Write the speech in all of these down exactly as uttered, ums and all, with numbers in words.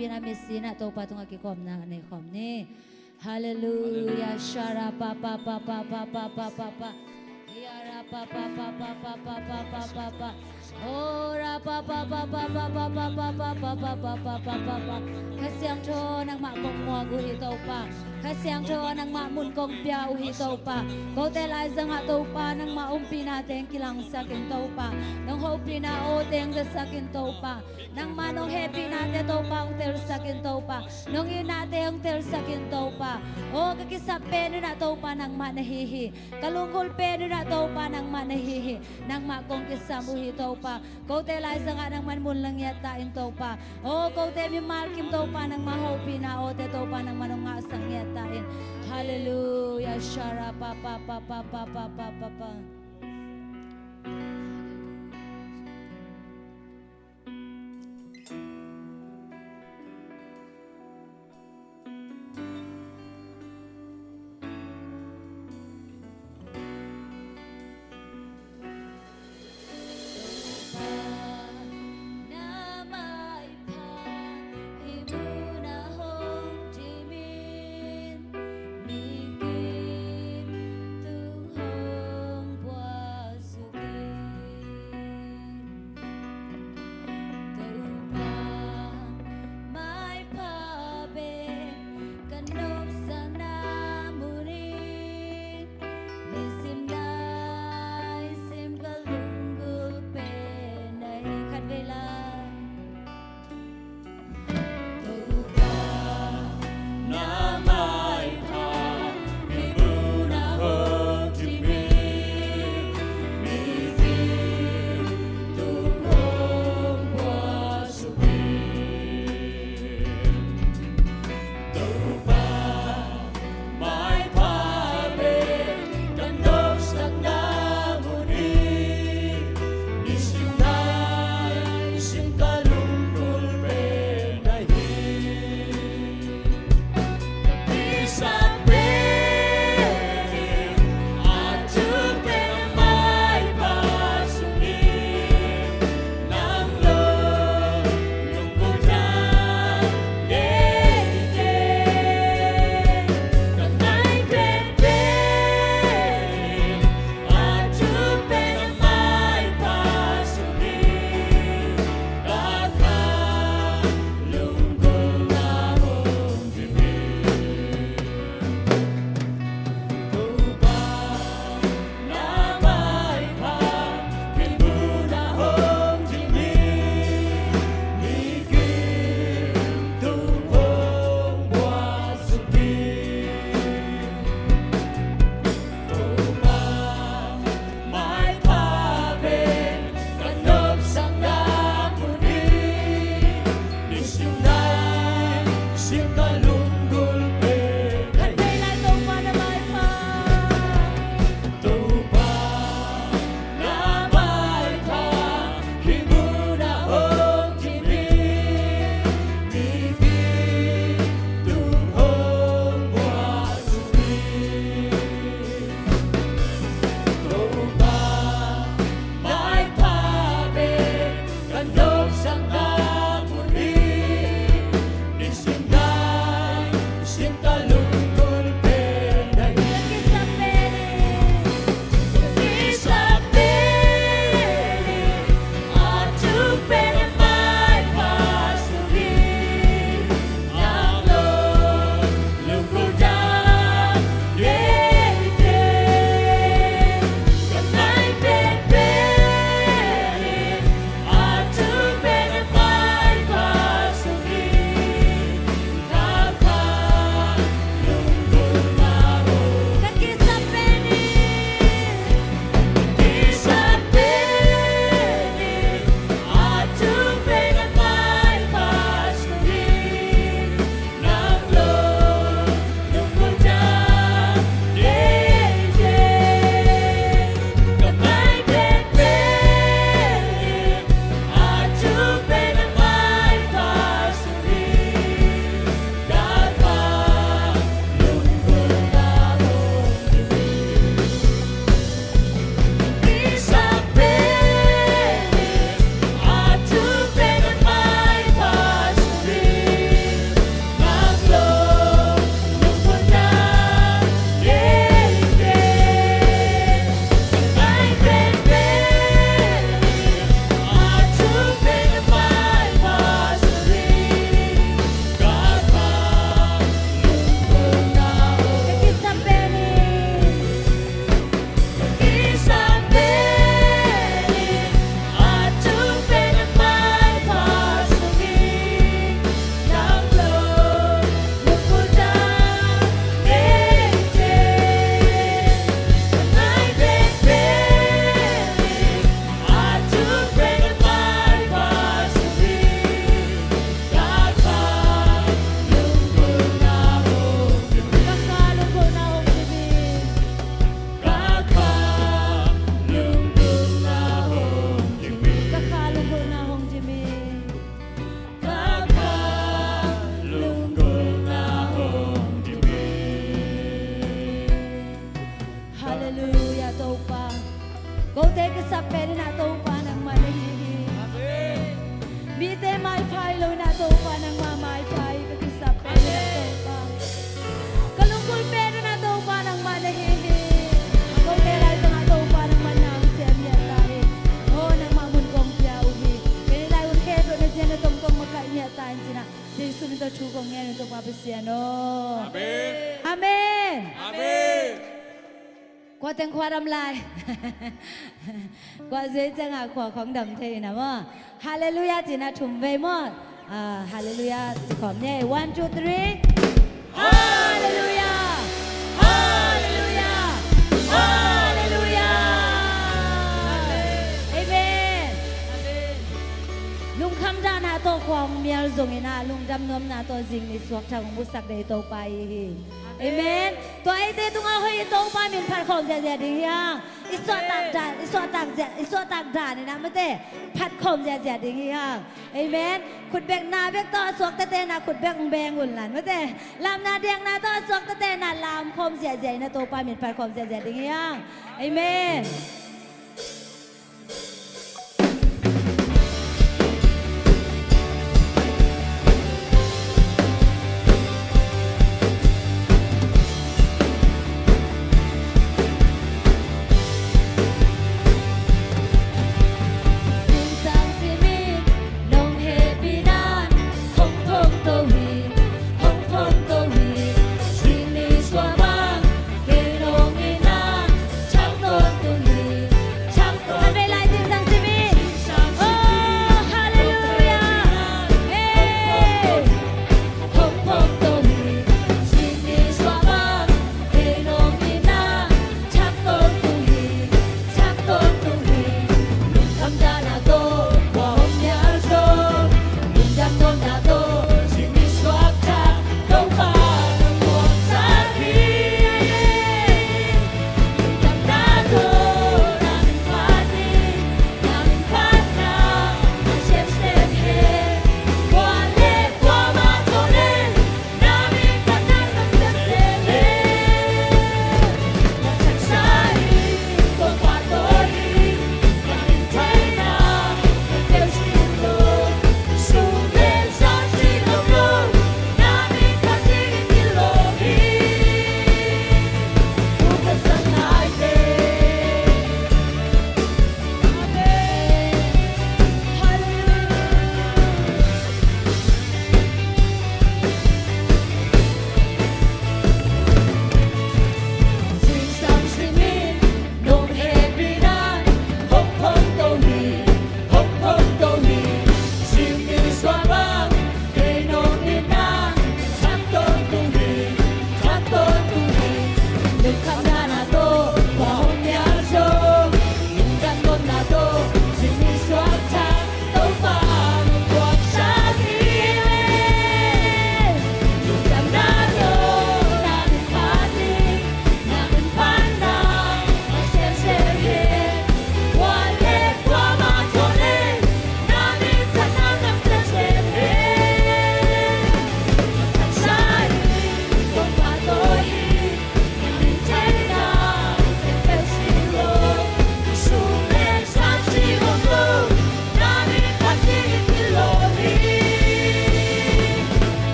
Pina misinah Topa tungah kikhopna nei khawm ni. Halleluia. Shara pa pa pa pa pa pa pa pa pa. Yara pa pa pa pa pa pa pa pa pa pa. Ora pa pa pa pa pa pa pa pa pa pa pa pa pa pa pa. Kha Siangtho nangmah kong muak uh hi Topa. Kha Siangtho nangmah mun kong pia uh hi Topa. Kote laizangah Topa nangmah ompihna teng kilangsak in Topa. Nong hopihna aw teng zasak in Topa. Nangmah nong hehpihnate Topa hong telsak in Topa. Nong itnate hong telsak in Topa. Aw ka kisap pen unah Topa nangmah na hi hi. Ka lunggulh pen unah Topa nangmah na hi hi. Nangmah kong kisam uh hi Topa. Kote laizangah nangman mun la ngiat ta in Topa. Aw kote mimal kim Topa nangmah hopihna awte Topa nangman hong ngahsak ngiat ta in. Halleluia. Shara pa pa pa pa pa pa pa pa pa. Teng khua dam lai. Kua zui ciangah khua khawng dam thei na maw? Halleluiah cihna thum vei maw? Ah, halleluiah ci khawm ni. One, two, three. Halleluiah. Halleluiah. Halleluiah. Amen. Lungkham dahna tawh khua hong mial zongin ah, lungdam nuamna tawh zing ni suak thak hong musak dei Topa i hi. Amen. Tua eite tungah hoih i Topa min phat khawm ziahziah ding hi hang. I suahtak dan, i suahtak ziah, i suahtak dan in ah mate, phat khawm ziahziah ding hi hang. Amen. Khutbekna bek tawh a suak tete na khutbek hong beng un lan mate. Lamna diakna tawh a suak tete na lam khawm ziahziah in ah Topa min phat khawm ziahziah ding hi hang. Amen.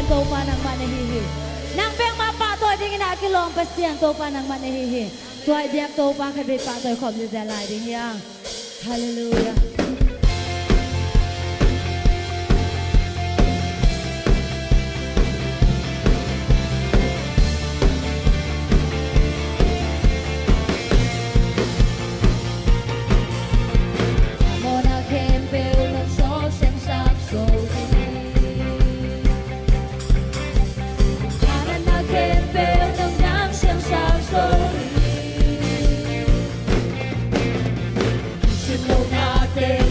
Topa nangmah na hi hi. Nang bek mah pahtawi dingin a kilawm Pasian Topa nangmah na hi hi. Tua i biak Topa khat vei pahtawi khawm ziahziah lai ding hi hang. Halleluiah. Mawhna khempeuh nong sawlsiamsak zo hi. Thahatna khempeuh nong nangsiamsak zo hi. Kisim lohnate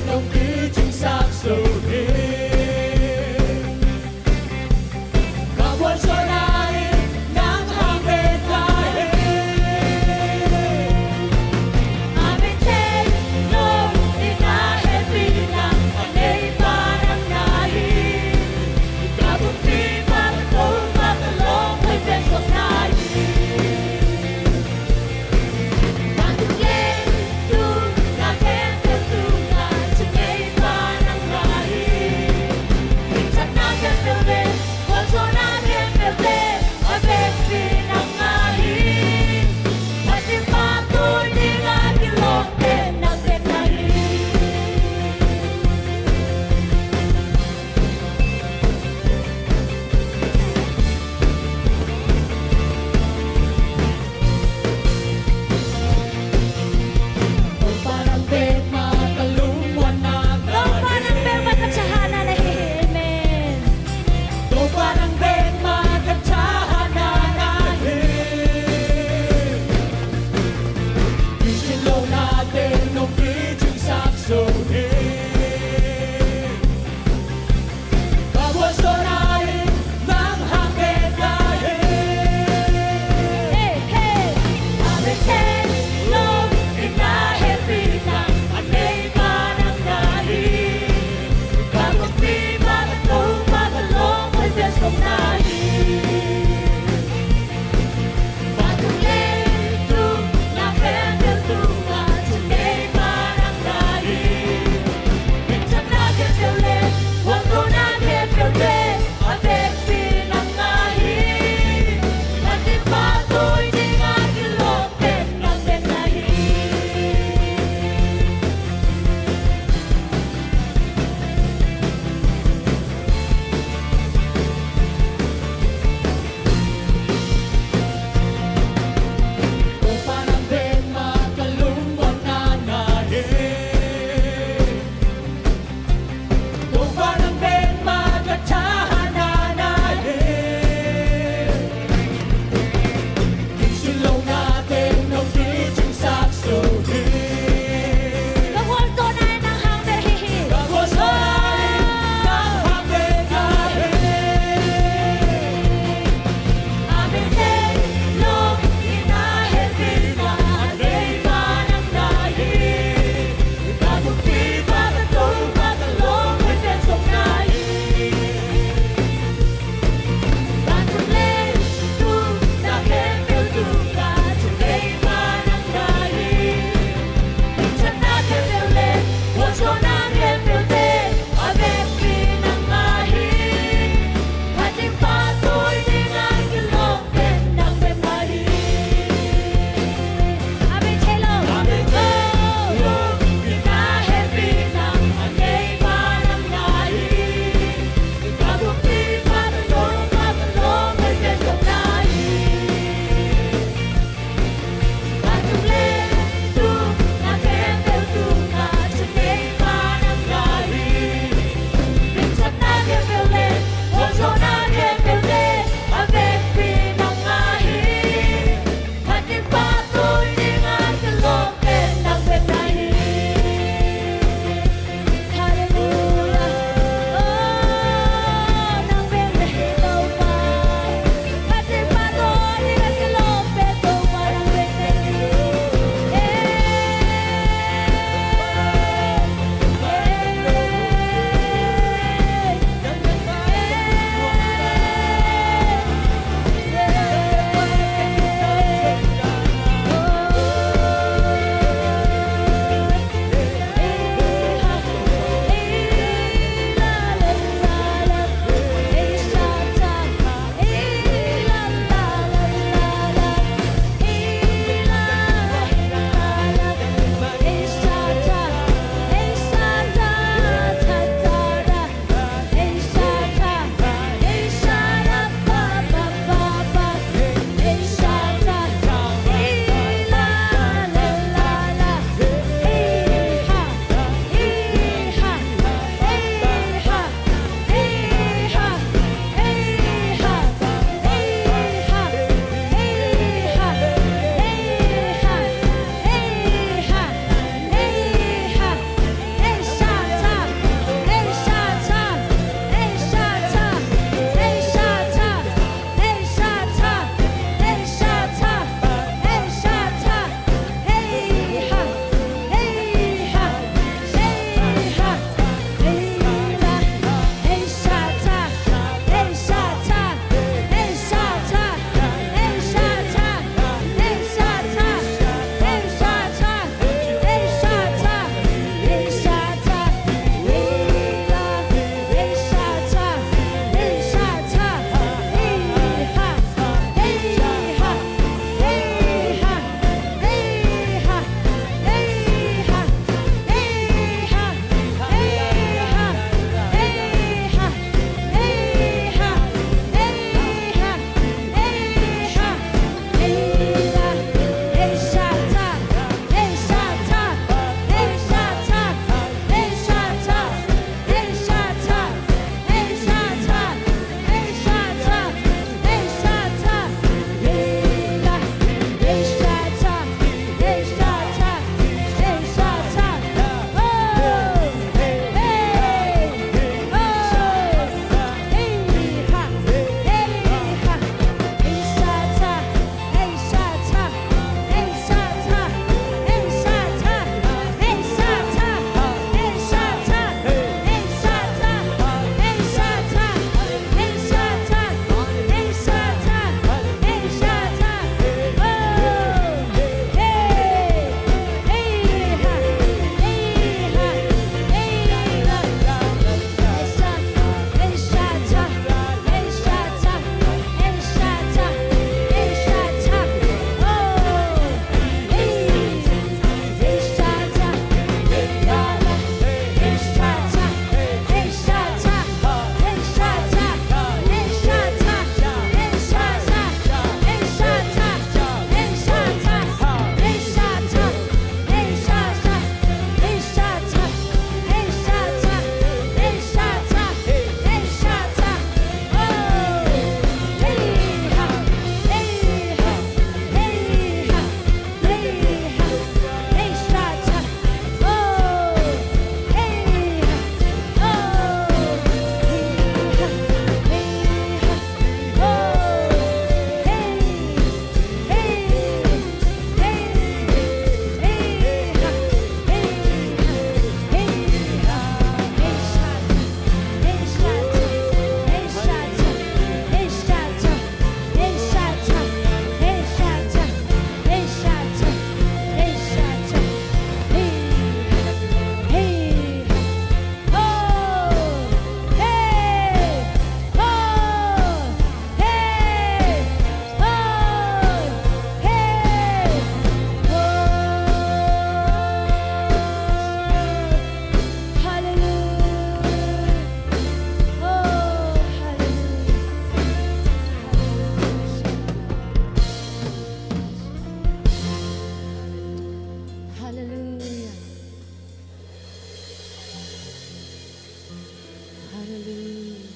Hallelujah.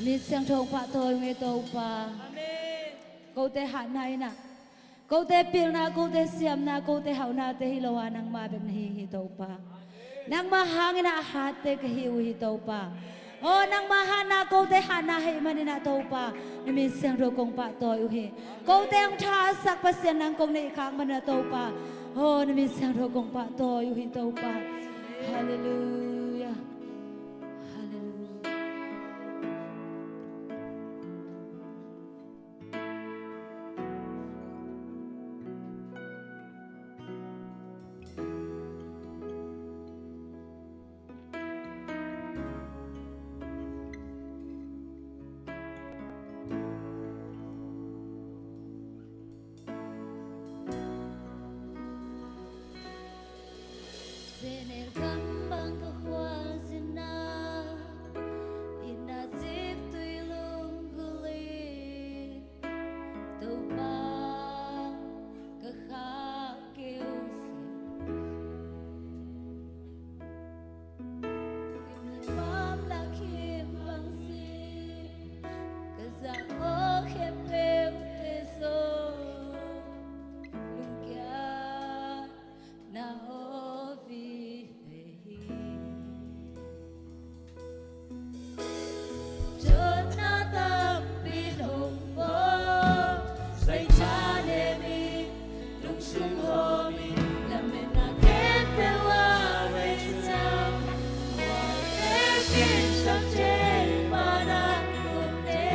Min siangtho pahtawi ung ei Topa. Amen. Kote hatna in ah, kote pilna, kote siamna, kote hauhnate hi lo a, nangmah bek na hi hi Topa. Nangmah hangin ah a hatte ka hi uh hi Topa. Aw, nangmah hatna kote hatna hi manin ah Topa, na min siangtho kong pahtawi uh hi. Kote hong thahatsak Pasian nang kong neih khak manin ah Topa, aw, na min siangtho kong pahtawi uh hi Topa. Hallelujah. Hallelujah. Sehnel gam bang ka khualzinna, inn a ciktui lunggulh in, Topa ka khak kei uh hi. Inn le pam lak khim bang zing, ka zang aw khempeuhte zong lungkia na aw vive hi. Dotna tampi hong pua, zai thanem in, lungsung hawm in, lametna khempeuh ah vei ciang, mualte, kinsakte, panak gupte,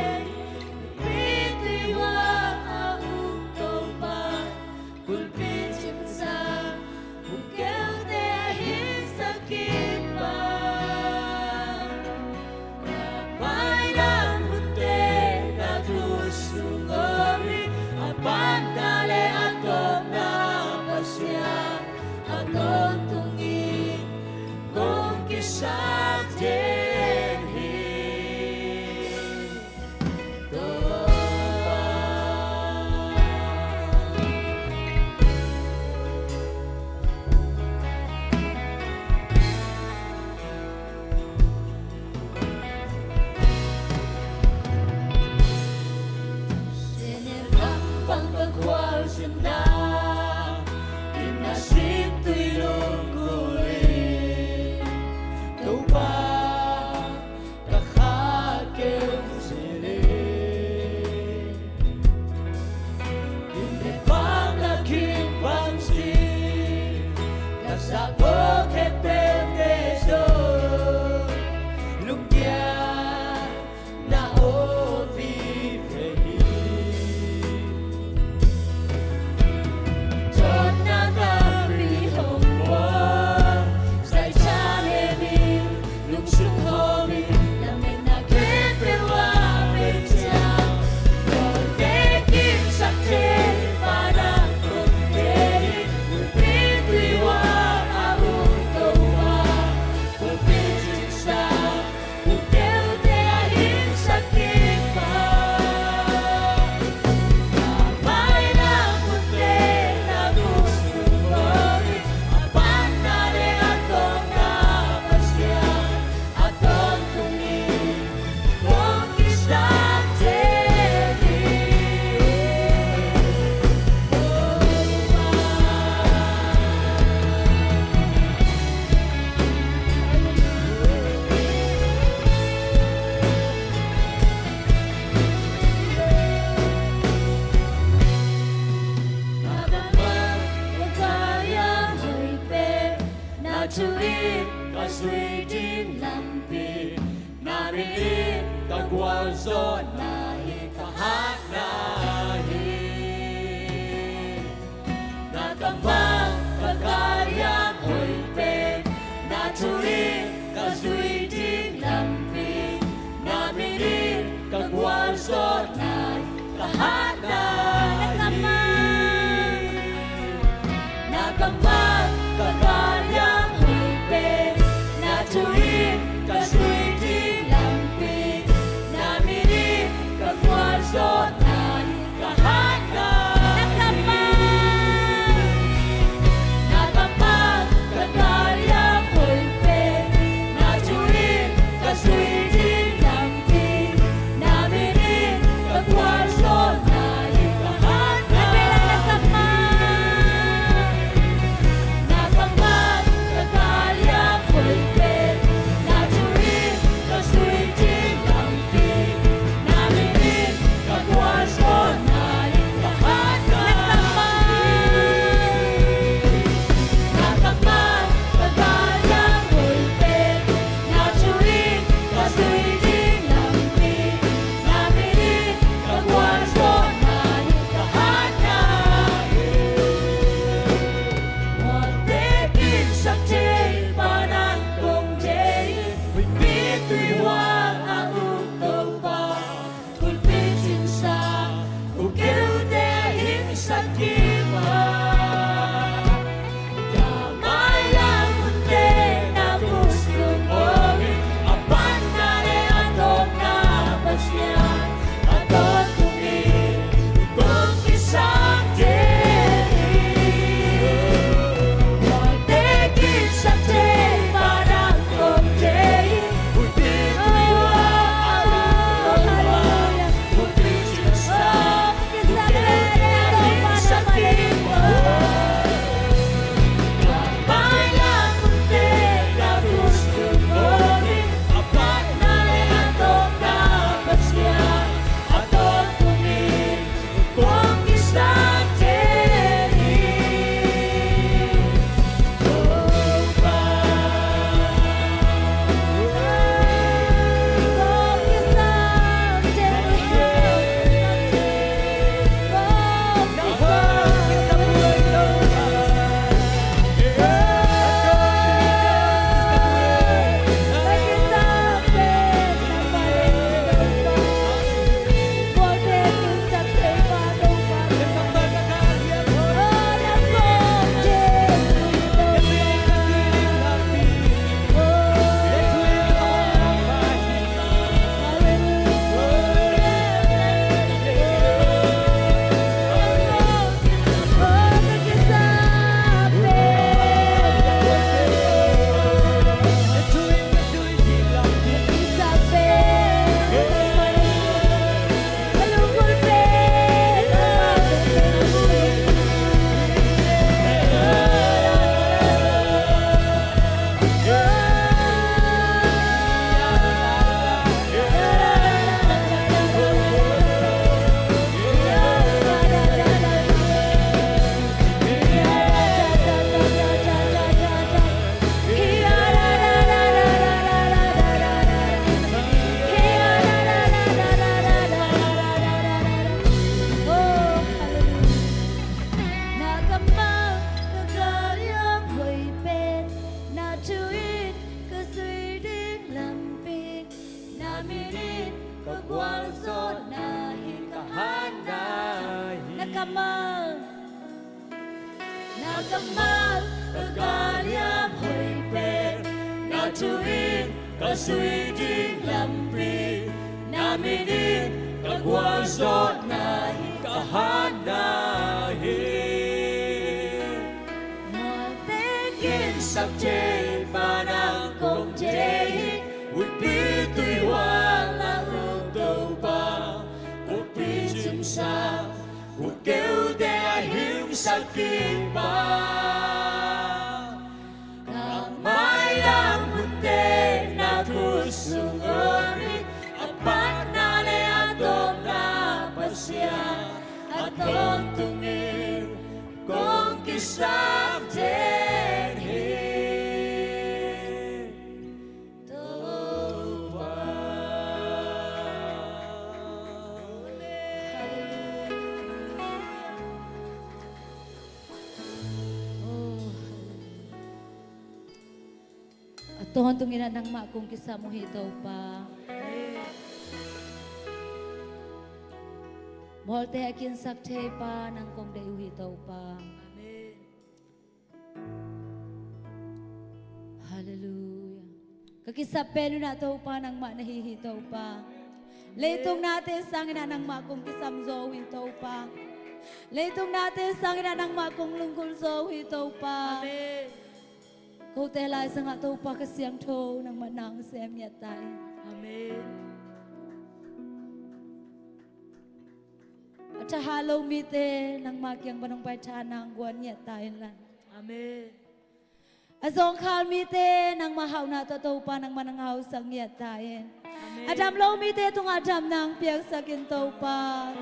pituihuai a uk Topa, kulpi cingsa, bukeute a hingsak kik bang, na maina hunte na khutsung om in, a panna le a tawpna Pasian a tawntung in, kong kisap den hi. Sehnel gam bang ka khualzinna, inn a ciktui lunggulh in, Topa ka khak kei uh hi. Inn le pam lak khim bang zing, ka zang aw khempeuhte zong lungkia na aw vive hi. Dotna tampi hong pua, zai thanem in, lungsung hawm in, lametna khempeuh ah vei ciang, mualte, kinsakte, panak gupte, pituihuai a uk Topa, kulpi cingsa, bukeute a hingsak kik bang, na maina hunte na khutsung om in, a panna le a tawpna Pasian a tawntung in, kong kisap den hi. Na kammal ka galhiam hoih pen, na thu in ka zui ding lampi, na min in ka gualzawhna hi, ka hatna hi. Na kammal ka galhiam hoih pen, na thu in ka zui ding lampi, na min in ka gualzawhna hi, ka hatna hi. Na kammal ka galhiam hoih pen, na thu in ka zui ding lampi, na min in ka gualzawhna hi, ka hatna hi. Na kammal ka galhiam hoih pen, na thu in ka Amah ka kaliam hoih pen, na thu in ka zui ding lampi, na min in ka gualzawhna hi ka hatna hi. Mualte kinsak thei pa nang kong deih hi, huihpi tuihual a uk Topa, kutpi cimsa, kut keute a hingsak ding pa. Ka mailam hunte na khut sung om hi, a patna le a tawpna Pasian, a tawntungin kong kisam den hi. Topa. A tawntungin ah nangmah kong kisam uh hi Topa. Mualte a kinsak thei pa nang kong deih uh hi Topa. Halleluiah. Ka kisap pen uh nah Topa nangmah na hi hi Topa. Leitung nate sangin ah nangmah kong kisam zaw uh hi Topa. Leitung nate sangin ah nangmah kong lunggulh zaw uh hi Topa. Kote lai sangah Topa Kha Siangtho nangmah nang sem ngiat ta in. A thahat lo mite nangmah kiang pan hong pai tha nang guan ngiat ta in lan. A zawngkhal mite nangmah hauhna tawh Topa nangmah nang hausak ngiat ta in. A dam lo mite tungah dam nang piaksak in Topa.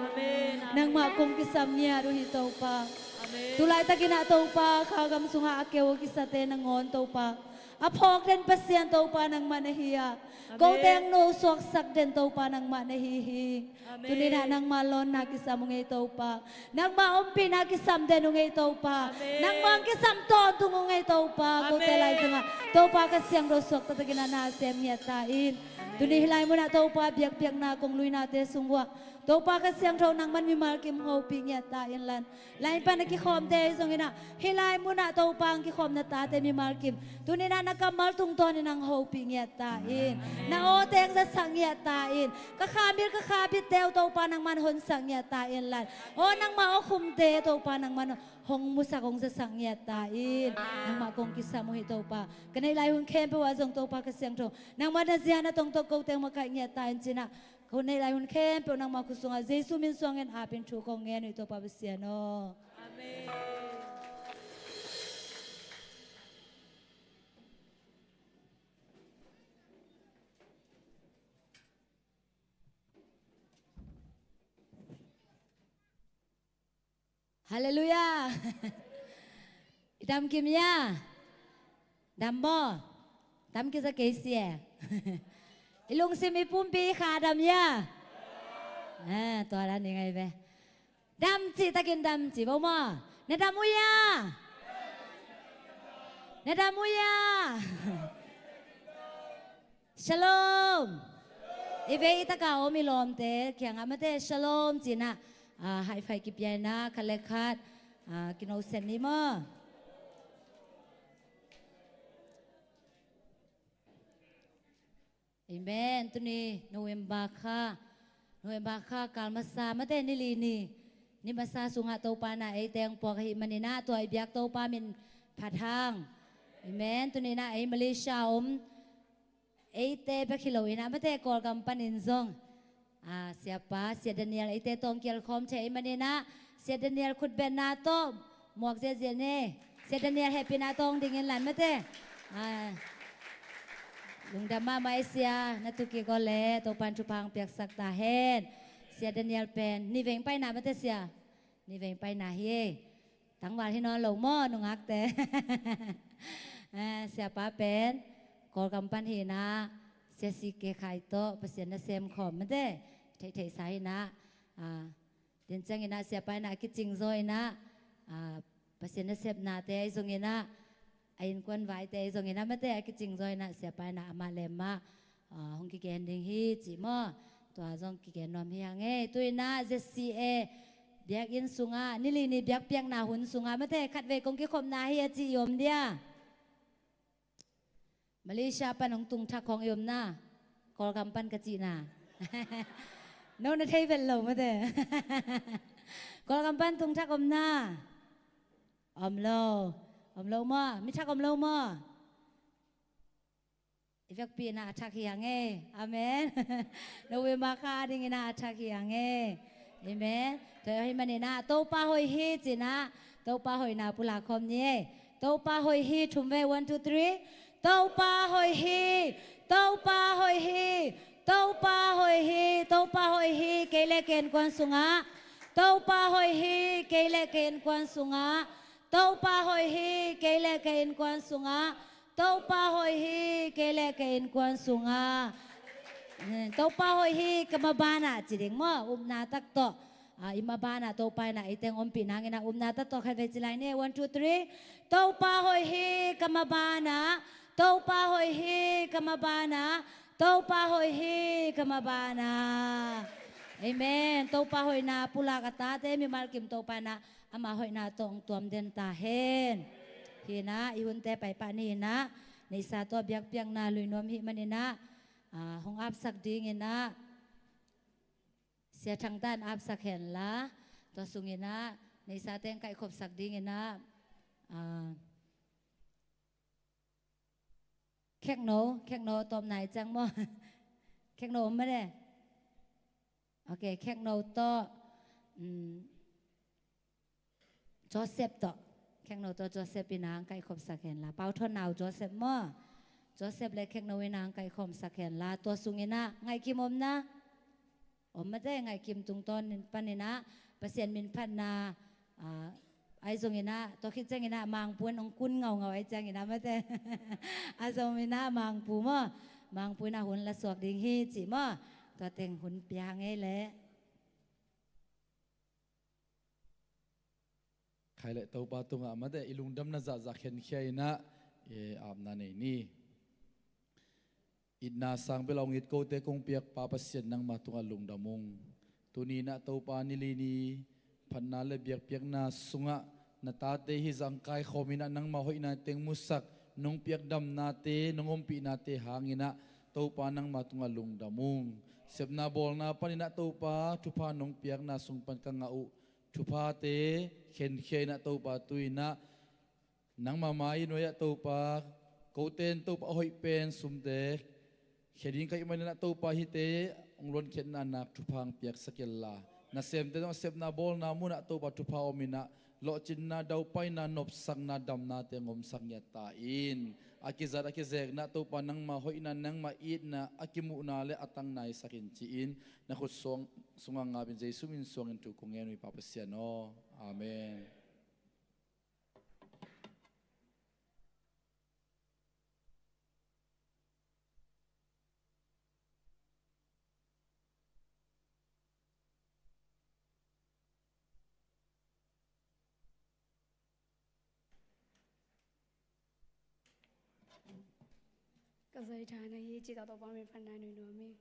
Nangmah kong kisam ngiat uh hi Topa. Tulaitakin ah Topa kha gam sungah a keu a kisate nangawn Topa, a phawk den Pasian Topa nangmah na hi a, kote ang no suaksak den Topa nangmah na hi hi. Tuni-in ah nangmah lawnna kisam uh ngei Topa. Nangmah ompihna kisam den uh ngei Topa. Nangmah ang kisam tawntung uh ngei Topa. Kote lai sangah Topa Kha Siangtho suak taktakin ah na sem ngiat ta in. Tuni hih lai munah Topa biakpiakna kong luinate sung uah Topa Kha Siangtho nangman mimal kim hopih ngiat ta in lan. Line pan a kikhawmte ahi zongin ah, hih lai munah Topa ang kikhawmna tate mimal kim tuni-in ah na kammal tungtawnin ang hopih ngiat ta in. Na awte ang zasak ngiat ta in. Ka khamil ka khabitte uh Topa nangman honsak ngiat ta in lan. Aw nangmah aw khumte Topa nangman hong musak hong zasak ngiat ta in. Nangmah kong kisam uh hi Topa. Ka neih lai hun khempeuh ah zong Topa Kha Siangtho nangmah na zia na tong tawh kote ang makaih ngiat ta in ci-in ah, ka hun neih lai hun khempeuh nangmah khut sungah Jesu min suangin apin thu kong ngen uh hi Topa Pasian aw. Halleluiah. I dam kim ia? Dam maw? Dam kisa kei sia. I lungsim i pumpi i kha dam ia? Ah, tua dan i ngai ve. Dam cihtakin dam ci bo maw? Na dam uh ia? Na dam uh ia? Shalom. I vei i taka om i lawmte kiangah mate shalom ci-in ah, ah, high five kipia in ah khat le khat, ah, kinosen ni maw? Amen. Tuni November kha, November kha kal masa mate ni li ni, ni masa sungah Topa in ah eite hong puak ahih manin ah tua i biak Topa min phat hang. Amen. Tuni in ah ei Malaysia om eite bek hi lo in ah mate Kawlgam panin zong, ah, siapa Sia Daniel eite tawh hong kial khawm thei ahih manin ah Sia Daniel khutbetna tawh muak ziahziah ni. Sia Daniel hehpihna tawh hong ding in lan mate. Ah, lungdam mahmah ei sia, na tu kik aw le Topa in thupha hong piaksak ta hen. Sia Daniel pen ni veng paina mate sia. Ni veng paina hi. Tangval hi nawn lo maw nungakte? Eh, siapa pen Kawlgam pan hi in ah, Sia C K Khai tawh Pasian nasem khawm mate theihtheihsa hi in ah, ah, den ciangin ah siapa in ah a kicing zaw in ah, ah, Pasian nasepnate ahi zongin ah, a innkuan vaite ahi zongin ah mate a kicing zaw in ah siapa in ah amah le amah, ah, hong kigen ding hi cih maw? Tua zong kigen nuam hi hang ei. Tu-in ah Z C A Biakinn sungah, nili ni biakpiakna hun sungah, mate, khatvei kong kikhopna hi a ci i om dia. Malaysia pan hong tungthak hong i omna, Kawlgam pan ka cihna. No na thei vet lo mate. Kawlgam pan tungthak omna. Om lo. Om lo maw? Mi thak om lo maw? I vekpi inah a thak hi hang e. Amen. November kha ding inah a thak hi hang e. Amen. Tua hi maninah Topa hoih hi cinah Topa hoihna pulak khawm ni e. Topa hoih hi, thum vei, one, two, three. Topa hoih hi. Topa hoih hi. Topa hoih hi. Topa hoih hi. Kei le kei innkuan sungah. Topa hoih hi. Kei le kei innkuan sungah. Topa hoih hi. Kei le kei innkuan sungah. Topa hoih hi, kei le kei innkuan sungah. Eh, Topa hoih hi, ka mabanah ci ding maw, upna tak tawh. Ah, i mabanah Topa inah eite hong ompih nanginah upna tak tawh khatvei ci lai ni. One, two, three. Topa hoih hi, ka mabanah. Topa hoih hi, ka mabanah. Topa hoih hi, ka mabanah. Amen. Topa hoihna pulak a tate mimal kim Topa inah ama hoihna tawh hong tuam den ta hen. Hinah i hunte paipah ni hinah, neihsa tawh biakpiakna lui nuam hi maninah, ah, hong apsak dinginah, Sia Thang Tan apsak henla, tua sunginah neihsa teng kaihkhopsak dinginah, ah, Khekno, Khekno tawpna i ciang maw? Khekno om mah de. Ok, Khekno tawh, um, Joseph tawh. Khekno tawh Joseph inah hong kaihkhopsak henla. Pau Thawn nau Joseph maw? Joseph le Khekno inah hong kaihkhopsak henla. Tua sunginah ngaihkim omna. Om mate, ngaihkim tungtawn paninah Pasian min phatna, ah, ahi zonginah, tua khit cianginah Mangpu in hong kun ngaungau ahi cianginah mate. A zominah Mangpu maw? Mangpu inah hun la suak ding hi cih maw? Tua teng hun pia hang ei leh. Khai le Topa tungah mate, i lungdamna zahzah khenkhia inah, eh, apna nei ni. Itna sang bel a hong it kote kong piak Pa Pasian nangma tungah lungdam ung. Tuni inah Topa nili ni phatna le biakpiakna sungah na tate hi zah hong kaikhawm inah nangma hoihna teng musak, nong piak damnate, nong ompihnate hanginah Topa nangma tungah lungdam ung. Sepna bawlna paninah Topa thupha nong piakna sung pan ka ngah uh thuphate khenkhia inah Topa tu inah nangma mai nuai-ah Topa, kote in Topa a hoih pen sumte khia ding ka hih maninah Topa hihte hong luankhiatna nak thupha hong piaksak inla, nasemte zong a sepna bawlna munah Topa thupha om inah lawhcinna, daupaina, nopsakna, damnate hong omsak ngiat ta in. A kizat a kizekna Topa nangma hoihna, nangma itna a kimuhna le a tangna i sak in ci-in na khut suang sungah ngap in Jesu min suangin thu kong ngen uh hi Pa Pasian aw. Amen. Ka zai thana hi ci ta Topa min phatna nui nuam hi.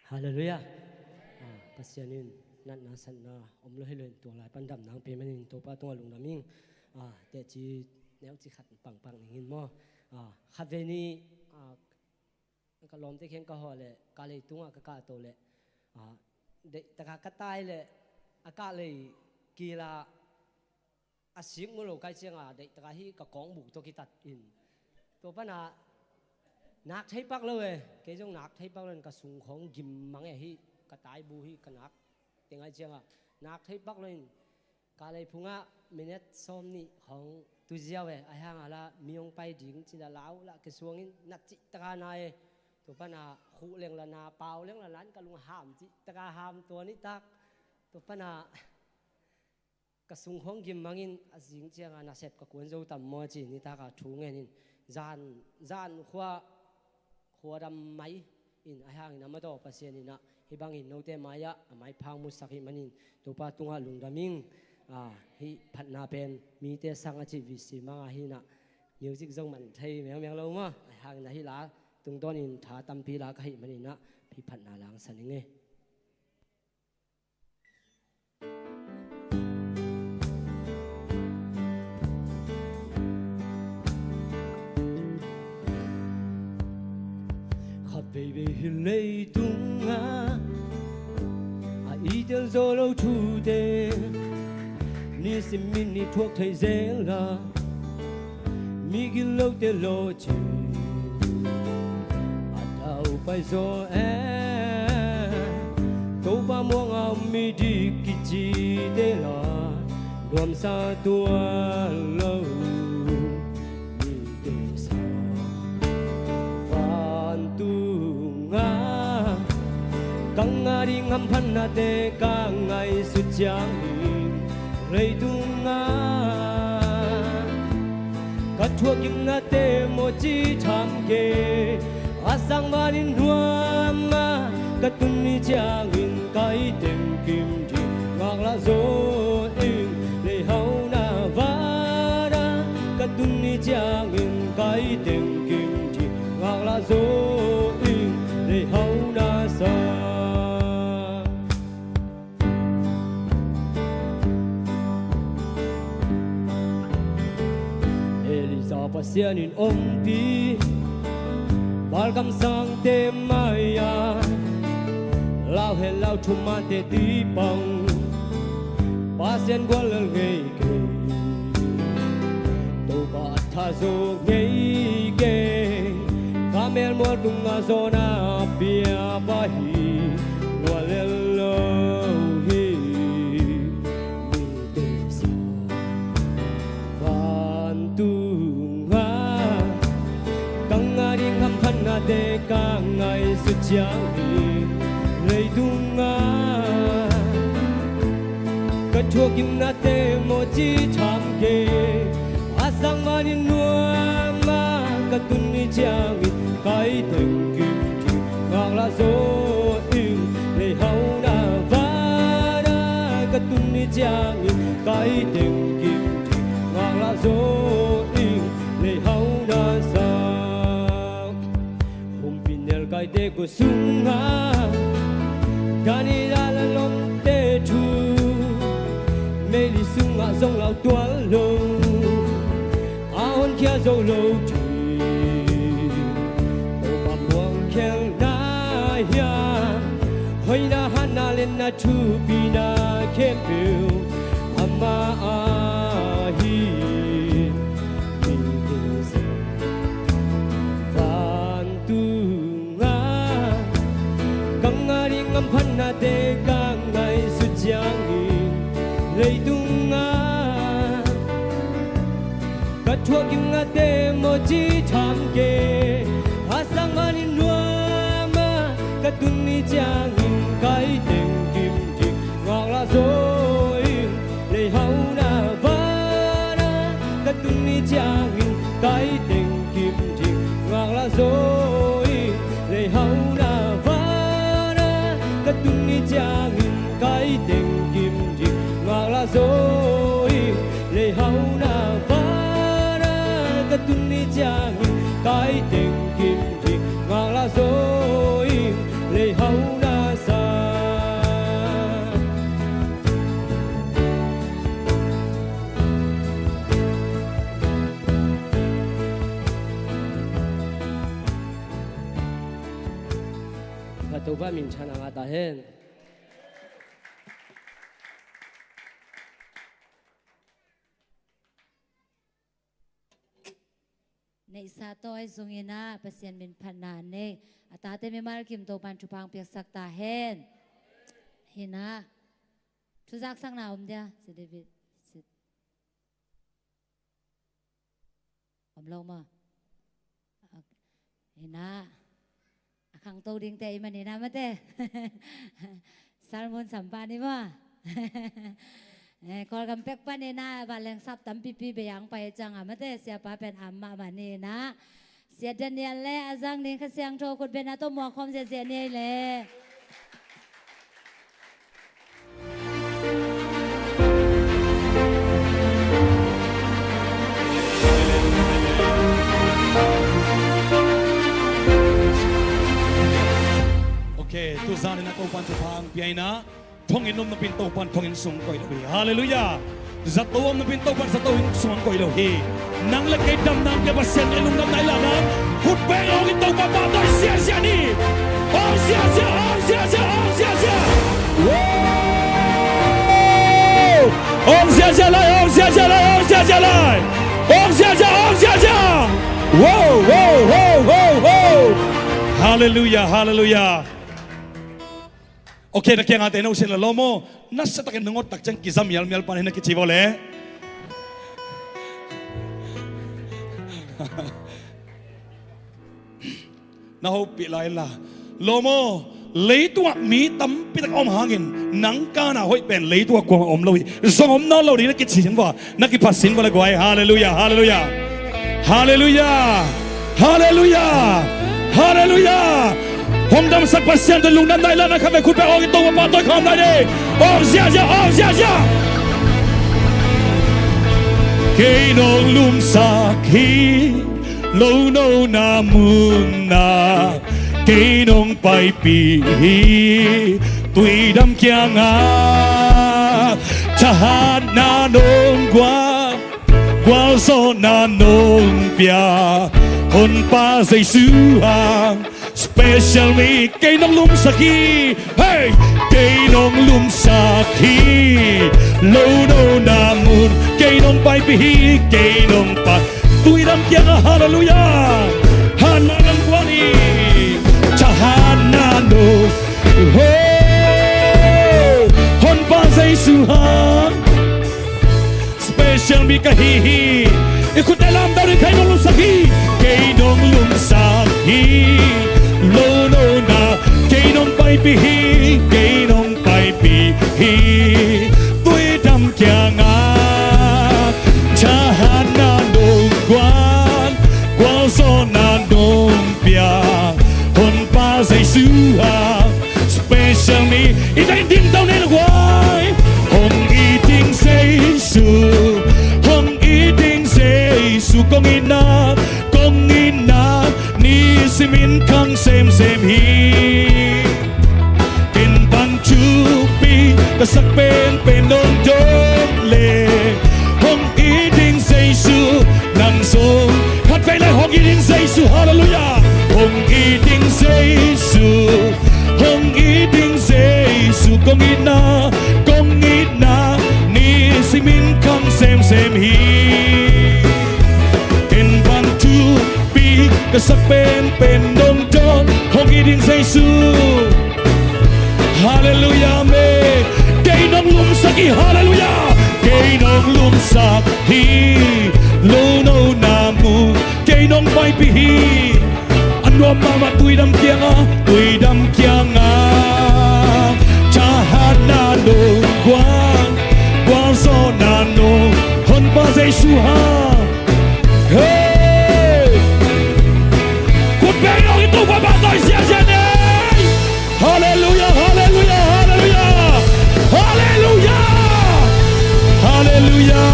Halleluiah. Ah, Pasian in natna satna om lo hi lo in, tua lai pan damna hong pia manin Topa tungah lungdam ing. Ah, teci neuci khat pangpang ning in maw. Ah, khatvei ni, ah, ka lawmte kiang ka hawh leh, ka lei tungah ka kahto leh, ah, deih taka ka tai leh, a kahlei kila a sik mu lo kai cianga deih taka hi ka kawngbuk tawh kitat in. Tua pana nak thei pak lo e, kei zong nak thei pak lo in ka sung khawng gim mang e hi, ka taibu hi ka nak teng ai cianga nak thei pak lo in. Ka lei phungah minute sawm nih khawng tu ziau e, a hang a la mi hong pai ding ci la lau la ke suangin na cih taka na e. Tua pana khuh leng la na, pau leng la na in ka lung ham cih taka ham tua nitak. Tua pana ka sung khawng gim mangin a zing cianga nasep ka kuan zo tam maw ci nitaka thu ngenin zan, zan khua, khua dam mai in a hangin a mataw Pasian inah hih bangin note mai-ah a maiphang musak hih manin Topa tungah lungdam ing. Ah, hih phatna pen mite sang a ci V C manga hinah music zong man thei meumeu lo maw. A hangin a hih la tungtawnin tha tampi la ka hih maninah hih phatna langsan ing e. Khat veivei hi leitungah a i tel zo lo thute nisim min i thuak thei zel a, mi gillote lawhcin a tau pai zaw e. Topa muanga om mi dik kicite la nuamsa tuan lo mite sa vantunga ka ngah ding hamphatnate ka ngaihsut ciangin leitunga ka thuakgimnate mawci tham kei. A sang vanin nuama ka tun ni ciangin ka i tengkim ding ngaklah zaw ing. Leihauna vana ka tun ni ciangin ka i tengkim ding ngaklah zaw ing. Leihauna sa Elija Pasian in ompih Baal kamsangte mai-a lau het lau thumante tipang Pasian gual lel ngei kei. Topa a tha zo ngei kei. Ka melmual tungah zawna pia pa hi. Gual lel lo hi. Mite sa vantunga ka ngah ding hamphatnate ka ngaihsut ciangin leitunga ka thuakgimnate mawci tham kei. A sang vanin nuama ka tun ni ciangin ka i tengkim ding ngaklah zaw ing. Leihauna vana ka tun ni ciangin ka i tengkim ding ngaklah zaw ing. Leihauna sa Humpinelkaite kua sungah Daniel a lawmte thu meili sungah zong lau tuan lo a honkhia zo lo ding Topa muangkhialna hiam hoihna hatna lenna thupina khempeuh ama ahi. Mite sa vantunga ka ngah ding hamphatnate ka ngaihsut ciangin leitunga ka thuakgimnate mawci tham kei. A sang vanin nuama ka tun ni ciangin ka i tengkim ding ngaklah zaw ing. Leihauna vana ka tun ni ciangin ka i tengkim ding ngaklah zaw ing. Leihauna vana ka tun ni ciangin ka i tengkim ding ngaklah zaw ing. Leihauna vana ka tun ni ciangin ka i tengkim ding ngaklah zaw ing. Leihauna Topa min thang a ngah ta hen. Neihsa tawi zong in ah Pasian min phatna nei a tate mimal kim Topan thupha piaksak ta hen. Hi in ah thu zaksakna om dia, si David. Om lo maw? Hi in ah a khangto dingte i man hi in ah mate. Salmon sampa ni maw? Eh, Kawlgam pek pan hi in ah vanleng sap tampipi bei ang pai ciang a mate, siapa pen a mahmah ni in ah. Sia Daniel le a zang ding Kha Siangtho khut beng a tawh muak khawm ziahziah ni ei le. Ok, tu zan in ah Topan thupha hong pia in ah, thonginn om napi in Topan thonginn sung koih lo hi. Halleluiah. Zato om napi in Topan zato inn sung koih lo hi. Nang le kei damna hong pia Pasian, ei lungdamna i lahna khut beng hong in Topa pahtawi ziahziah ni. Hong ziahziah, hong ziahziah, hong ziahziah. Woo! Hong ziahziah lai, hong ziahziah lai, hong ziahziah lai. Hong ziahziah, hong ziahziah. Woo, woo, woo, woo, woo. Halleluiah, halleluiah. Ok, na kiangah te na usin la lawm aw. Nasa takin na ngot tak ciang kiza mialmial pan hi na kici vua le. Na hopih lai la. Lawm aw, leitungah mi tampi tak a om hangin nang kana hoih pen leitungah kuamah om lo hi. Zong om nawn lo ding na kici sin vua. Na kiphat sin vua le guai. Halleluiah, halleluiah. Halleluiah. Halleluiah. Halleluiah. Hong damsak Pasian tawh lungdamna i lahna khat vei khut beng hong in Topa pahtawi khawm lai ni. Hong ziahziah, hong ziahziah. Kei nong lumsak hi. Lo nona munah kei nong paipih hi. Tuidam kiangah thahatna nong guan, gualzawhna nong pia. Honpa Jesu hang special mi kei nong lumsak hi. Hey! Kei nong lumsak hi. Lo nona mun kei nong paipih hi. Kei nong pai Tuidam kiangah halleluiah. Thahatna nong guan hi. Thahatna nong, oh, Honpa Jesu hang special mi ka hi hi. I khutte lamdang ding. Kei nong lumsak hi. Kei nong lumsak hi. Lo nona kei nong paipih hi. Kei nong paipih hi. Tuidam kiangah thahatna nong guan, gualzawhna nong pia. Honpa Jesu hang special mi. I dai ding tau nei lo guai. Hong it ding Jesu, hong it ding Jesu kong itna, kong itna nisimin khang semsem hi. Ken bang thupi ka sak penpen nong dawn leh hong it ding Jesu nang zong. Khat vei le hong it ding Jesu, halleluiah. Hong it ding Jesu, hong it ding Jesu kong itna, kong itna nisimin khang semsem hi. Ken bang thupi ka sak penpen nong dawn, hong it ding Jesu. Halleluiah, amen. Kei nong lumsak hi, halleluiah. Kei nong lumsak hi. Lo nona mun kei nong paipih hi. A nuam mahmah. Tuidam kiangah, tuidam kiangah thahatna nong guan, gualzawhna nong, Honpa Jesu hang. Hey! Khut beng hong in Topa pahtawi ziahziah ni. Halleluiah, halleluiah, halleluiah. Halleluiah. Halleluiah,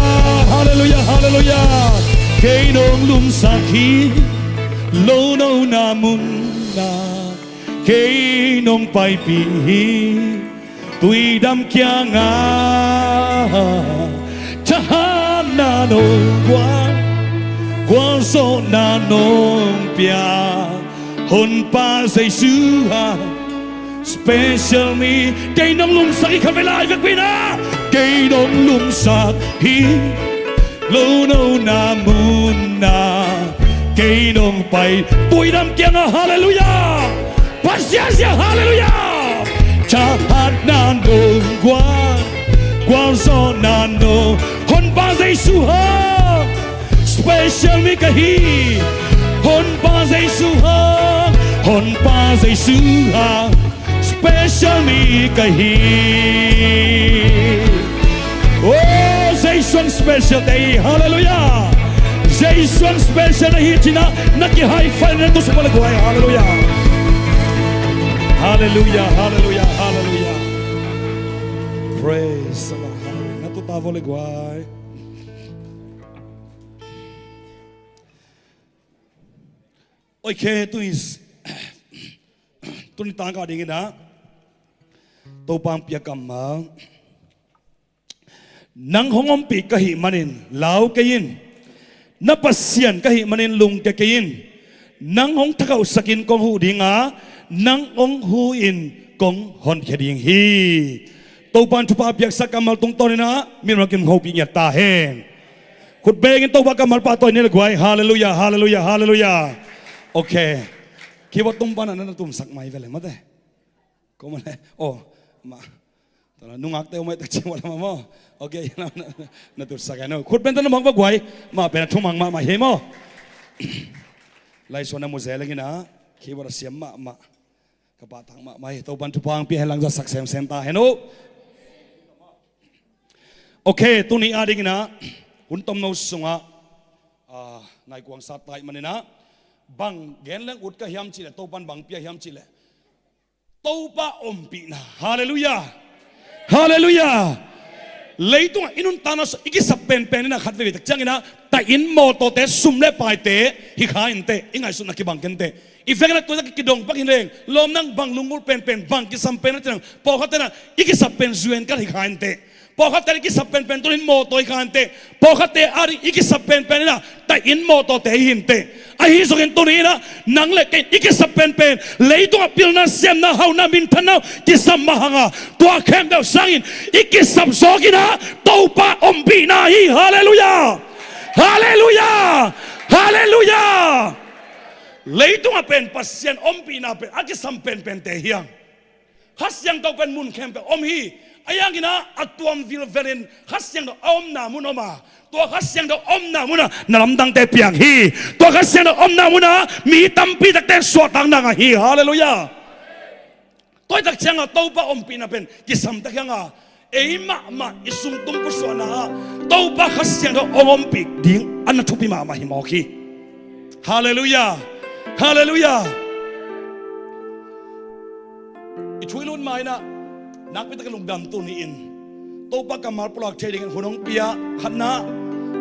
halleluiah, halleluiah. Kei nong lumsak hi. Lo nona munah kei nong paipih hi. Tuidam kiangah thahatna nong guan, gualzawhna nong pia. Honpa Jesu hang Special mi, kei nong lungsak hi khatvei lai vekpi-in ah. Kei nong lungsak hi, lo nona mun ah. Kei nong pai, tuidam kiangah halleluiah. Pasian zia halleluiah. Thahatna nong guan, gualzawhna nong, Honpa Jesu hang. Special mi ka hi, Honpa Jesu hang, Honpa Jesu hang. Special mi ka hi. Oh, Jesu hang special te hi, halleluiah. Jesu hang special na hi cih na, na ki-high five na tu suk le guai, halleluiah. Halleluiah, halleluiah, halleluiah. Praise the Lord, halleluiah. Na tu ta vo le guai. Okay, tuni, tuni tangka dingin ah Topa hong pia kammal. Nang hong ompih ka hih manin lau kei in. Na Pasian ka hih manin lungkia kei in. Nang hong thakauhsak in kong huh ding a, nang hong hu in kong honkhia ding hi. Topa in thupha piaksak kammal tungtawnin ah mi nungak in hopih ngiat ta hen. Khut bengin Topa kammal pahtawi ni le guai. Halleluiah, halleluiah, halleluiah. Okay. Keyboard tung pan ah na na tumsak mai ve le mate. Ko mah le. Oh, mah. Tua la nungakte om mai tak ciang wala mah maw. Okay, na, na, na tumsak hen uh. Khut beng ta na mawk va guai. Mah pen a thumang mahmah hi maw. Laisuan a mu ze lengin ah keyboard a siam mahmah. Ka pahtak mahmah hi, Topa in thupha hong pia hen lang, zatsak semsem ta hen uh. Okay, tuni a dingin ah hun tomno sungah, ah, ngaihkuang sat ta ahih manin ah bang gen leng ut ka hiam cih leh, Topa in bang pia hiam cih leh, Topa ompihna. Halleluiah. Halleluiah. Leitungah i nuntakna sung i kisap penpen in ah khat veivei tak ciangin ah taih inn mawtawte, sum le paite hi kha inteh, i ngaihsutna kibang kei inteh. I vekna tuaitak kidong pak hi leng, lawm nang bang lunggulh penpen, bang kisam pen na ci nang, pawlkhatte in ah i kisap pen zuenkat hi kha inteh. Pawlkhatte in i kisap penpen tuni in mawtaw hi kha inteh. Pawlkhatte a ding i kisap penpen in ah taih inn mawtawte hi inteh. Ahi zongin tuni in ah nang le kei i kisap penpen, leitungah pilna, siamna, hauhna, minthanna kisam mah hang a, tua khempeuh sangin i kisap zawk in ah Topa ompihna hi. Halleluiah. Halleluiah. Halleluiah. Leitungah pen Pasian ompihna pen a kisam penpente hi hang. Kha Siangtho pen mun khempeuh om hi. Ahi hangin ah a tuam vilvelin Kha Siangtho a omna mun om a, tua Kha Siangtho omna mun ah na lamdangte piang hi. Tua Kha Siangtho omna mun ah mi tampi takte suahtakna ngah hi. Halleluiah. Tua hi tak ciangah Topa ompihna pen kisam tak hi hang a, ei mahmah i sungtung pusuahna ah Topa Kha Siangtho hong ompih ding a na thupi mahmah hi mawk hi. Halleluiah. Halleluiah. I thu i lut ma-in ah nakpi takin lungdam. Tuni in Topa kammal pulak thei dingin hun hong pia, khatna,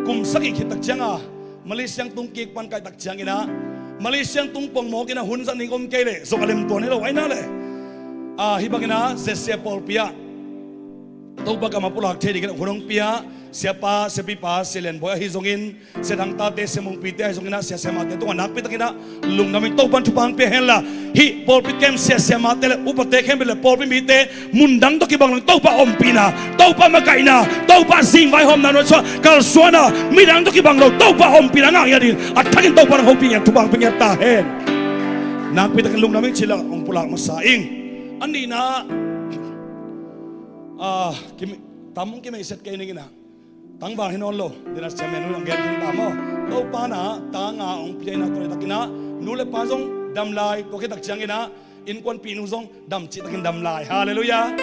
kum sagih khit tak ciangah Malaysia tung kik pan kaih tak ciangin ah, Malaysia tung pongmawk in ah hun zat ning om kei leh zong a lemtuan hi lo, ahi na leh, ah, hih bangin ah Zesia pawlpi ah Topa kammal pulak thei dingin hun hong pia, siapa, siapipa, sia Lian Bawi ahi zongin, sia Thang Tate, sia Mung Pite ahi zongin ah, sia siamate tungah nakpi takin ah lungdam ing. Topa in thupha hong pia hen la, hih pawlpi kem sia siamate le upate khempeuh le pawlpi mite mundang tawh kibang lo-in Topa ompihna, Topa makaihna, Topa zingvai hawmna nuai suah kalsuan a, midang tawh kibang lo Topa ompihna ngah ngiat in, a thakin Topa in hong hopih ngiat, thupha hong pia ngiat ta hen. Nakpi takin lungdam ing ci-in ah hong pulak masa ing. A nihna, ah, kim, tam hong kimeihset kei ning in ah, tangval hi nawn lo, dena siamen nu hong gen khin ta maw. Topa in ah ta nga hong pia in ah, tua hi takin ah nu le pa zong dam lai, tua khit tak ciangin ah innkuanpihnu zong dam cih takin dam lai. Halleluiah.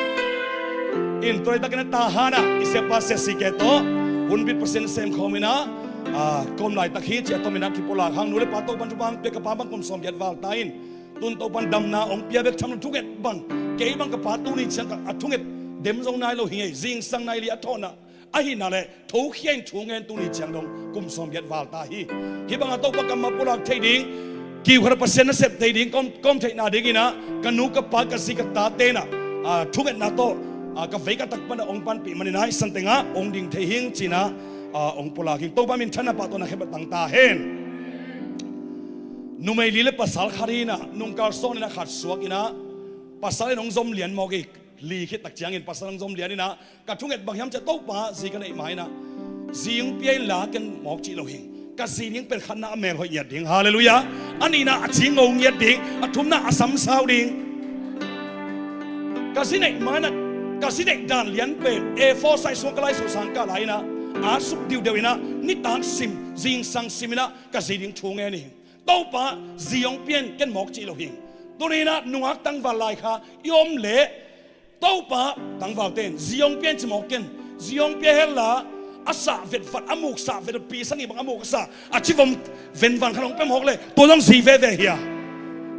In tua hi takin ah Tahan ah i siapa sia Sike tawh hunbit Pasian sem khawm in ah, ah, kawm laitak hi ci-a tom in ah kipulak hang, nu le pa Topa in thupha hong pia, ka pa bang kum sawmgiat val ta in, tun Topa in damna hong pia bek tham lo, thunget bang, kei bang ka pa tuni ciang ka a thunget dem zo nai lo hi ngei, zingsang nai li a thawhna ahihna leh thokhia in thu ngen, tuni ciang dong kum sawmgiat val ta hi. Hih bangah Topa kammal pulak thei ding, kiu khat ah Pasian nasep thei ding, kawm, kawm theihna dingin ah ka nu ka pa, ka zi ka tate in ah, ah, thungetna tawh, ah, ka vei ka tak pan ah hong panpih manin ah, i san tengah hong ding thei hi ing ci-in ah, ah, hong pulak hi ing. Topa minthanna pahtawina khempeuh tang ta hen. Numei li le pasal khat hi in ah, nungkal sawnin ah khat suak in ah, Pasal in hong zom lian mawk hi. Li khit tak ciangin pasal hong zom lian inah, ka thunget bang hiam cih leh, Topa, zi ka neih ma inah zi hong pia inla ken mawk cih lo hing. Ka zi ding pen khatna a mel hoih ngiat ding. Halleluiah. A nihna a ci ngo ngiat ding. A thumna a samsau ding. Ka zi neih ma inah, ka zi neih dan lian pen A four size sung ka lai sung sang ka lai inah, a suk diudeu inah, nitak sim, zingsang sim inah ka zi ding thu ngen hi. Topa, zi hong pia in, ken mawk cih lo hing. Tuni inah nungak tangval lai kha i om leh, Topa, tangvalte in zi hong pia in ci mawk ken. Zi hong pia hen la, a sah vetvat, a muk sah vetvat, pi sangih bang a muk a sah, a civom venvan khat hong pia mawk leh, tua zong zi veve hi a.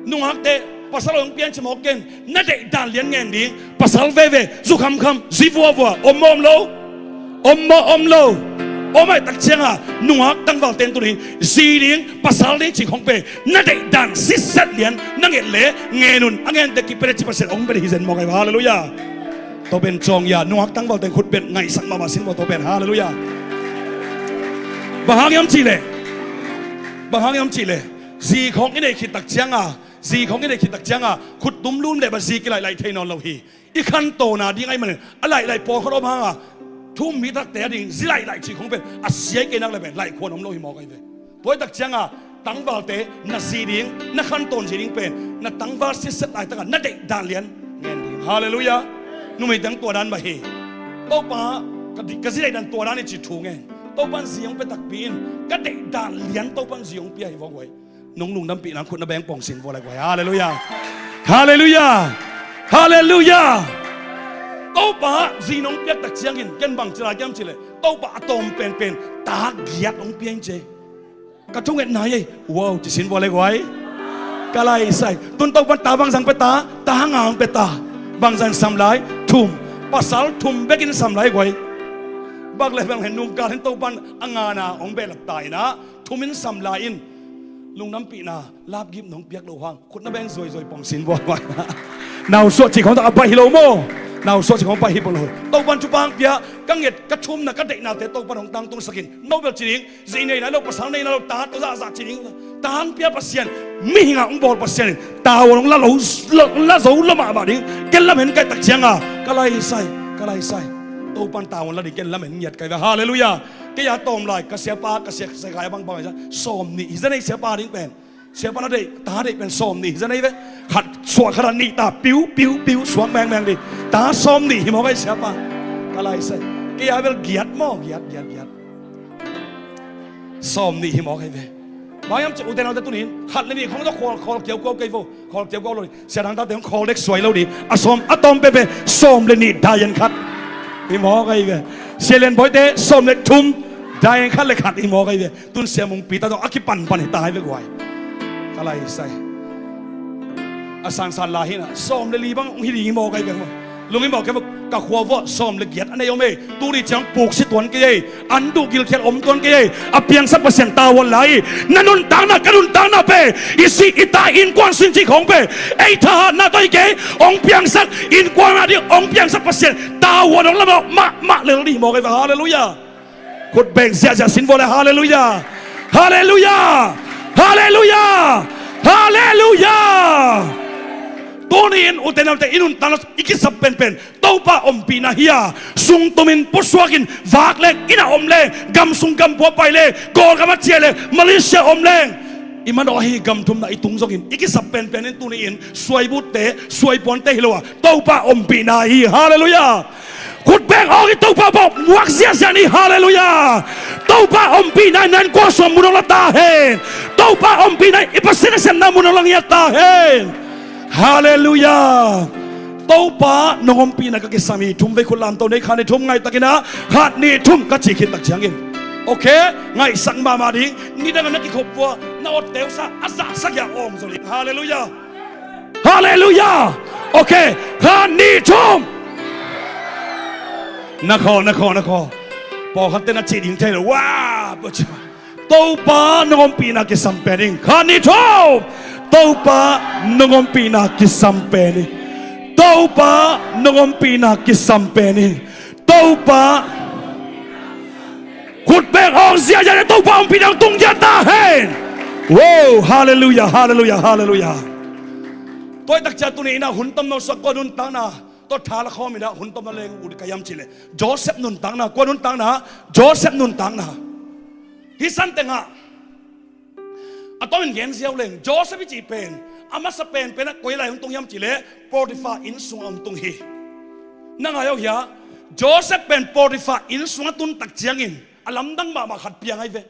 Nungakte, pasal hong pia in ci mawk ken. Na deih dan lian ngen ding. Pasal veve, zu khamkham, zi vuavua, om maw om lo? Om maw om lo? Om ahih tak cianga, nungak tangvalte in tuni in zi ding, pasal ding cih khong pen, na deih dan sitset lian na nget leh ngen un. A ngente kipia leh ci Pasian hong bia hi zen mawk ahi ve. Halleluiah. Tua pen cawng ia, nungak tangvalte in khut beng ngaihsak mahmah sin vua tua pen. Halleluiah. Bang hang hiam cih leh, bang hang hiam cih leh, zi khong i neih khit tak cianga, zi khong i neih khit tak cianga, khut tum lum leh bang zi kilaih laih thei nawn lo hi. I khantawn a ding ahih manin, a laih laih pawlkhat om hanga, thu um mi takte a ding zi laih laih cih khong pen a sia i kei nak leh pen laih khuan om lo hi mawk ahi ve. Tua ahih tak cianga, tangvalte, na zi ding, na khantawn zi ding pen na tangval sitset laitaka na deih dan lian ngen ding. Halleluiah. Numei teng tua dan mah hi. Topa, ka di-, ka zi deih dan tua dan hi ci thu ngen. Topa in zi hong pia takpi in, ka deih dan lian Topa in zi hong pia hi vua guai. Nong lungdampihna khut na beng pong sin vua lai guai. Halleluiah. Halleluiah. Halleluiah. Topa zi nong piak tak ciangin ken bang ci lai hiam cih leh, Topa a tawm penpen ta giat hong pia in ci. Ka thungetna hi ei. Wow, ci sin vua lai guai. Ka lai sai. Tun Topa in ta bangzah pia ta, ta nga hong pia ta. Bangzah sam lai, thum. Pasal thum bekin sam lai guai. Bang leh bang leh nungkal in Topa in a ngana hong behlap ta inah, thum in sam lai in, lungdampihna, lapgip nong piak loh hang, khut na beng zuaizui pong sin vua. Nausuah cih khong tak a baih hi lo maw? Nausuah cih khong baih hi pong lo. Topa in thupha hong pia, ka nget, ka thumna, ka deihnate Topa in hong tangtungsak in. No bel ci ding, zi nei nai lo, pasal nei nai lo, ta tawh zahzah ci ding. Ta hong pia Pasian, mihing a hong bawl Pasian in tavuan hong la lo, la, la zo lo mahmah ding. Ken lamen ka hih tak cianga, ka lai sai, ka lai sai. Topa in tavuan la ding ken lamen ngiat ka hi ve. Halleluiah. Kei a tawm lai, ka siapa, ka sia, sia kai a bangbang hi zen. Sawm nih hi zen ei siapa ding pen. Siapa na deih, ta deih pen sawm nih hi zen ei ve. Khat suak khat a nih ta, piu, piu, piu, suak mengmeng ding. Ta sawm nih hi mawk ei siapa. Ka lai sai. Kei a bel giat maw, giat, giat, giat. Sawm nih hi mawk ei ve. Bang hiam cih leh ute naute tuni in, khat le nih khong tawh khawl, khawl kiaukiau kei vo. Khawl kiaukiau lo ding. Sia dang tate hong khawl dek suai lo ding. A sawm, a tawm penpen sawm le nih daian khat hi mawk ahi ve. Sia Lian Bawite sawm le thum daian khat le khat hi mawk ahi ve. Tun Sia Mungpi ta zong a kipanpan hi ta hi ve guai. Ka lai sai. A sansan lai hi na, sawm le li bang hong hi ding hi mawk ahi ve maw. Lung hi mawk kei vo, ka khua vuah sawm le giat a nei om ei. Tuni ciang puk si tuan kei ei. An duh gilkhial om tuan kei ei. A piangsak Pasian tavuan la hi. Na nuntakna, ka nuntakna pen, i si i ta innkuan sin cih khong pen, ei thahatna tawh hi kei. Hong piangsak innkuan a ding hong piangsak Pasian tavuan hong la mawk mahmah lel ding hi mawk ahi ve. Halleluiah. Khut beng ziahziah sin vua le. Halleluiah. Halleluiah. Halleluiah. Halleluiah. Tuni in ute naute i nuntakna i kisap penpen Topa ompihna hi a, sungtumin pusuakin vak leng, inn ah om leng, gamsung gampua pai leng, Kawlgam ah ciah leng, Malaysia om leng, i manawh ahi gam thumna i tung zongin i kisap penpen in tuni in suaibutte, suaipuante hi lo a, Topa ompihna hi. Halleluiah. Khut beng awk in Topa bawh muak ziahziah ni. Halleluiah. Topa ompihna in na innkuan sung mun hong la ta hen. Topa ompihna in i Pasian nasepna mun hong la ngiat ta hen. Halleluiah. Topa nong ompihna ka kisam hi. Thum vei khut lamto ni. Khat nih thum ngaihtakin ah, khat nih thum ka cih khit tak ciangin, okay, ngaihsak mahmah ding. Nidang a na kikhop vua, na otte uh sa a zahsak a om zo ding. Halleluiah. Halleluiah. Okay, khat nih thum. Na khawl, na khawl, na khawl. Pawlkhatte na cih ding thei lo. Wow. Topa nong ompihna kisam pen ing. Khat nih thum. Topa nong ompihna kisam pen ing. Topa nong ompihna kisam pen ing. Topa. Khut beng awk ziahziah le Topa ompihna hong tung dia ta hen. Wow, halleluiah, halleluiah, halleluiah. Tua hi takciang tuni in ah hun tomno suak kua nuntakna tawh tha la khawm in ah hun tomno leng ut ka hiam cih leh Joseph nuntakna, kua nuntakna, Joseph nuntakna. Hih san tengah a tawmin gen ziau leng Joseph i cih pen a masa penpen ah koi lai hong tung hiam cih leh Potiphar inn sungah hong tung hi. Na ngai uh hia? Joseph pen Potiphar inn sungah tun takciangin a lamdang mahmah khat piang ahi ve.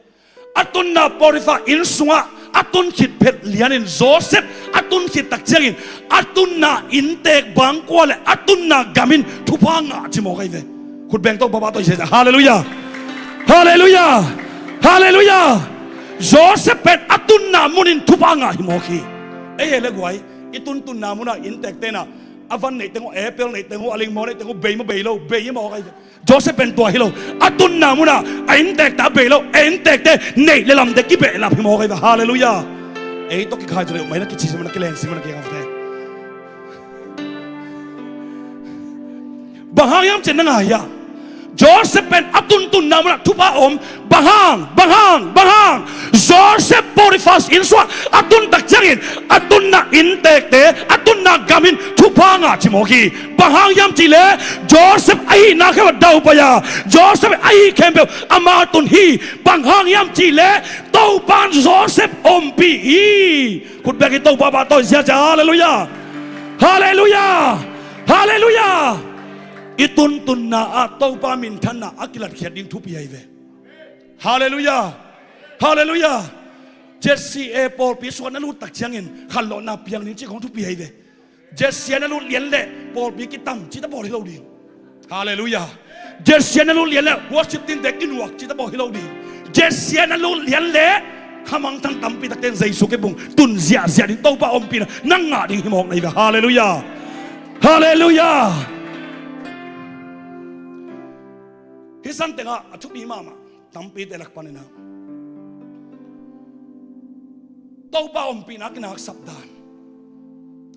A tunna Potiphar inn sungah a tun khit phet lianin Joseph a tun khit takciangin a tunna inntek bangkua le a tunna gam in thupha ngah ci mawk ahi ve. Khut beng Topa pahtawi ziahziah. Halleluiah. Halleluiah. Halleluiah. Joseph pen a tunna munin thupha ngah hi mawk hi. Ei he le guai, i tuntunna munah inntek tenah a van neih teng uh, apple neih teng uh, a lingmaw neih teng uh, bei maw bei lo, bei hi mawk ahi ve. Joseph pen tua hi lo. A tunna munah a inntekte a bei lo, a inntekte neih le lamte kibehlap hi mawk ahi ve. Halleluiah. Ei tawh kikhai tu le uh mai na kici si mana kileng si mana kikafte. Bang hang hiam cih na ngai hiam? Joseph pen a tuntunna munah thupha om. Bang hang, bang hang, bang hang? Joseph Potiphar inn sungah a tun takciangin a tunna inntekte, a tunna gam in thupha ngah ci mawk hi. Bang hang hiam cih leh Joseph a hihna khempeuh a daupai a, Joseph a hih khempeuh ama tun hi. Bang hang hiam cih leh Topa'n Joseph ompih hi. Khut beng in Topa pahtawi ziahziah. Halleluiah. Halleluiah. Halleluiah. I tuntunna ah Topa minthanna a kilatkhiat ding thupi ahi ve. Halleluiah. Halleluiah. Z C A pawlpi sungah na lut takciangin khanlawhna piang ding cih khong thupi ahi ve. Z C A na lut lian leh pawlpi kitam cih ta bawl hi lo ding. Halleluiah. Z C A na lut lian leh worship teamte kinuak cih ta bawl hi lo ding. Z C A na lut lian leh khamangthang tampi takte in Jesu kibung tun ziahziah ding, Topa ompihna na ngah ding hi mawk na hi ve. Halleluiah. Halleluiah. Hih san tengah a thupi mahmah tampite lak panin ah Topa ompihna a kinaksap dan.